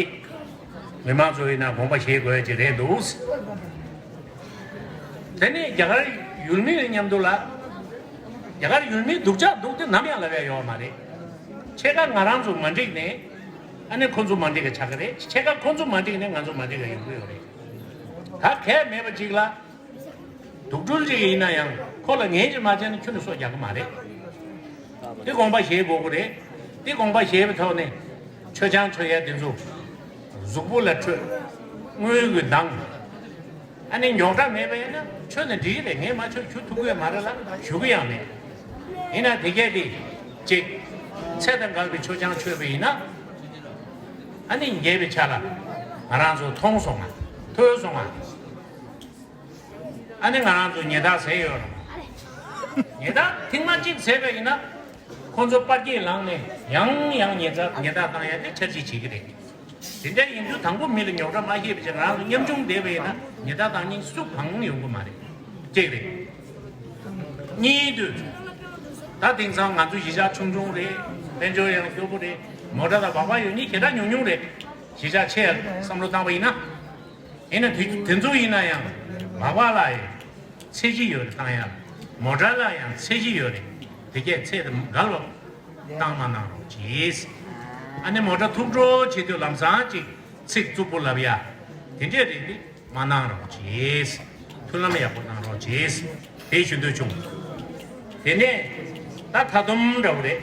མི་མང་ཚོ་ཡིན་ན་དགོངས་པ་བཞེས་དགོས་ཀྱི་རེད་འདུག་དེ་ནས་རྒྱ་གར་ཡུལ་མི་ཡིན་མཉམ་དུ་ལ། རྒྱ་གར་ཡུལ་མི་སྡུག་ཅག་སྡུག་དེ་ནམ་ཡང་ལབ་ཡ་ཡོད་མ་རེད། ཕྱེད་ཀ་ང་རང་ཚོ་མ་འགྲིག་ནས་ཨ་ནི་ཁོ་ཚོ་མ་འགྲིག་ག་ཆགས་ཀྱི་རེད། ཕྱེད་ཀ་ཁོ་ཚོ་མ་འགྲིག་ནས་ང་ཚོ་མ་འགྲིག་ག་ཡོང་གི་ཡོད་རེད། ད་གལ་མེད་པ་ཅིག་ལ་སྡུག་སྦྲུལ་ཅིག་ཡིན་ན་ཡང་ཁོ་ལ་ངན་ཅིག་མ་བྱས་ན་ཁྱོན་ནས་སྲོག་རྒྱག་གི་མ་རེད། དེ་དགོངས་པ་བཞེས་དགོས་ཀྱི་རེད། དེ་དགོངས་པ་བཞེས་པའི་ཐོག་ནས་མཆོད་ཆང་མཆོད་ཡ་དེ་ཚོ་གཟུགས་པོ་ལ་འཕྲོད། དངུལ་གྱི་འདང་། ཨ་ནི་རྙོག་དྲ་མེད་པ་ཡིན་ན་མཆོད་ན་འགྲིག་གི་རེད། ངས་མ་མཆོད་ཞུ་ཐུབ་ཀྱི་ཡོད་མ་རེད་ལ་ཞུ་གི་ཡང་མེད། ཡིན་ན་དེ་གས་དེ་ཅིག་ཚད་དང་འགལ་བའི་མཆོད་ཆང་མཆོད་པ་ཡིན་ན། ཨ་ནི་ཉེས་པའི་ཆ་ལ་ང་རང་ཚོ་མཐོང་སོང་ང་། ཐོས་སོང་ང་། ཨ་ནི་ང་རང་ཚོ་ཉེས་རྡུང་ཟས་ཡོད་རེད། ཉེས་རྡུང་ཐེངས་མ་གཅིག་ཟས་པ་ཡིན་ན། ཁོང་ཚོ་པར་སྐྱེལ་ལངས་ནས་ཡང་ཡང་ཉེས་རྡུང་ཉེས་རྡུང་བཏང་ཡ་དེ་འཆར་གཞི་བྱེད་ཀྱི་རེད། དེ་འདྲ་ཡིན་དུས་དང་པོ་མི་ལ་རྙོག་དྲ་མ་བཤད་པ་བྱས་ང་རང་ཚོ་ཉམ་ཆུང་བསྡད་པ་ཡིན་ན་ཉེས་རྡུང་བཏང་མཁན་སུ་གང་ཡོང་གི་མ་རེད། གཅིག་རེད། གཉིས་དུས། ད་དེང་སང་ང་ཚོ་གཞིས་ཆགས་ཆུང་ཆུང་རེད། དཔལ་འབྱོར་ཡང་སྐྱོ་པོ་རེད། མོ་ཊ་དང་སྦག་སྦག་ཡོད་མཁན་ཞེ་དྲག་ཉུང་ཉུང་རེད། གཞིས་ཆགས་ཆེ་བསམ་བློ་བཏང་བ་ཡིན་ན། ཡིན་ན་དེ་དེ་ཚོ་ཡིན་ན་ཡང་སྦག་སྦག་ལ་ཡང་ཚད་གཞི་ཡོད་རེད། བཏང་ཡ་མོ་ཊ་ལ་ཡང་ཚད་གཞི་ཡོད་རེད། དེ་གས་ཚད་དང་འགལ་བ་བཏང་མ་གནང་རོགས་གྱིས། ཨ་ནི་མོ་ཊ་ཐུག་འགྲོ་བྱེད་དུས་ལམ་སང་ཅིག་ཚིག་རྩུབ་པོ་ལབ་ཡ་དེ་འདྲས་རེད་དེ། མ་གནང་རོགས་གྱིས། མཐུན་ལམ་ཡག་པོ་གནང་རོགས་གྱིས། དེ་ཞུ་འདོད་བྱུང་། དེ་ནས་ད་མཐའ་སྡོམ་འདྲ་བོ་རེད།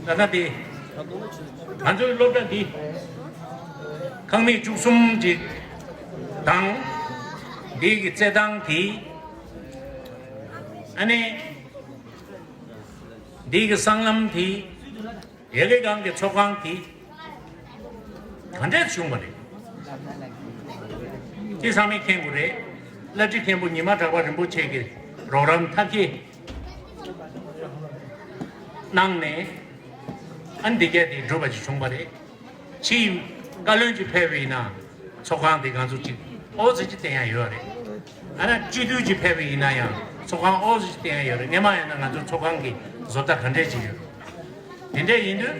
ད་ལྟ་དེ་ང་ཚོའི་སློབ་གྲྭ་འདི་ཁང་མིག་བཅུ་གསུམ་ཅིག་དང་། འདི་གི་རྩེད་ཐང་དེ། ཨ་ནི་འདི་གི་སྲང་ལམ་དེ། ཡ་གི་གང་གི་ཚོགས་ཁང་དེ་ག་འདྲས་བྱུང་བ་རེད། དེ་ཚང་མས་མཁྱེན་དགོས་རེད། བླ་བྲེ་མཁན་པོ་ཉི་མ་གྲགས་པ་རིན་པོ་ཆེ་གི་རོགས་རམ་ཐབས་ཤེས་གནང་ནས་ཨ་འདི་གས་དེ་འགྲུབ་པ་ཅིག་བྱུང་བ་རེད། ཕྱིའི་བཀའ་བློན་གྱིས་ཕེབས་པ་ཡིན་ན་ཚོགས་ཁང་དེ་ང་ཚོ་གཅིག་ཨོ་ཙི་གཅིག་བསྟན་ཡ་ཡོད་རེད། ཨ་ན་སྤྱི་འཐུས་ཀྱིས་ཕེབས་པ་ཡིན་ན་ཡང་ཚོགས་ཁང་ཨོ་ཙི་གཅིག་བསྟན་ཡ་ཡོད་རེད། སྔས་མ་ཡིན་ན་ང་ཚོ་ཚོགས་ཁང་གི་བཟོ་ལྟ་ག་འདྲས་ཅིག་ཡོད་རེད། དེ་འདྲས་ཡིན་དུས་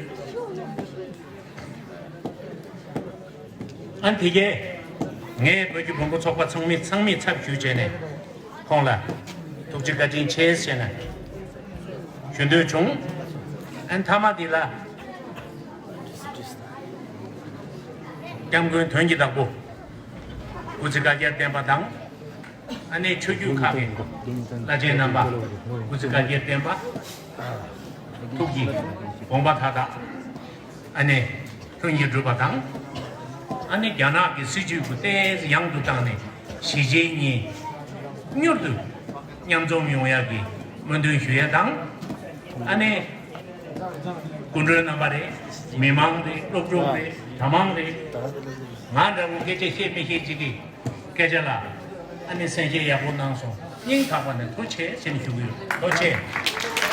ཨ་ནི་དེ་གས་ངས་བོད་ཀྱི་བོན་པོ་ཚོགས་པ་ཚང་མའི་ཚང་མའི་ཚབ་ཞུས་བྱས་ནས་ཁོང་ལ་ཐུགས་རྗེ་བཀའ་དྲིན་ཆེ་ཞེས་ནས་ཞུ་འདོད་བྱུང་། ཨ་ནི་མཐའ་མ་འདི་ལ། སྐྱབས་མགོན་དོན་གྱི་བདག་པོ་སྐུ་ཚེ་བསྐལ་བརྒྱར་བརྟན་པ་དང་། ཨ་ནེ་ཆོས་བརྒྱུད་ཁག་གི་བླ་ཆེན་རྣམ་པ་སྐུ་ཚེ་བསྐལ་བརྒྱར་བརྟན་པ། ཐུགས་ཀྱི་དགོངས་པ་མཐའ་དག་ཨ་ནེ་ལྷུན་གྱིས་གྲུབ་པ་དང་། ཨ་ནེ་རྒྱ་ནག་གི་སྲིད་བྱུས་ཀྱི་ཏོག་ཙམ་ཡང་དུ་བཏང་ནས་གཞིས་བྱེས་གཉིས་མྱུར་དུ་མཉམ་འཛོམས་ཡོང་ཡག་གི་སྨོན་འདུན་ཞུ་ཡ་དང་། ཨ་ནེ་སྐུ་མགྲོན་རྣམ་པ་རེད། མི་མང་རེད། སློབ་གྲོགས་རེད། གྲྭ་མང་རེད། ང་འདྲ་བོ་སྐད་ཆ་བཤད་མི་ཤེས་ཅིག་གིས་སྐད་ཆ་ལ་ཨ་ནེ་གསན་བཞེས་ཡག་པོ་གནང་སོང་། སྙིང་ཐག་པ་ནས་ཐུགས་རྗེ་ཆེ་ཟེར་ནས་ཞུ་གི་ཡོད། ཐུགས་རྗེ་ཆེ།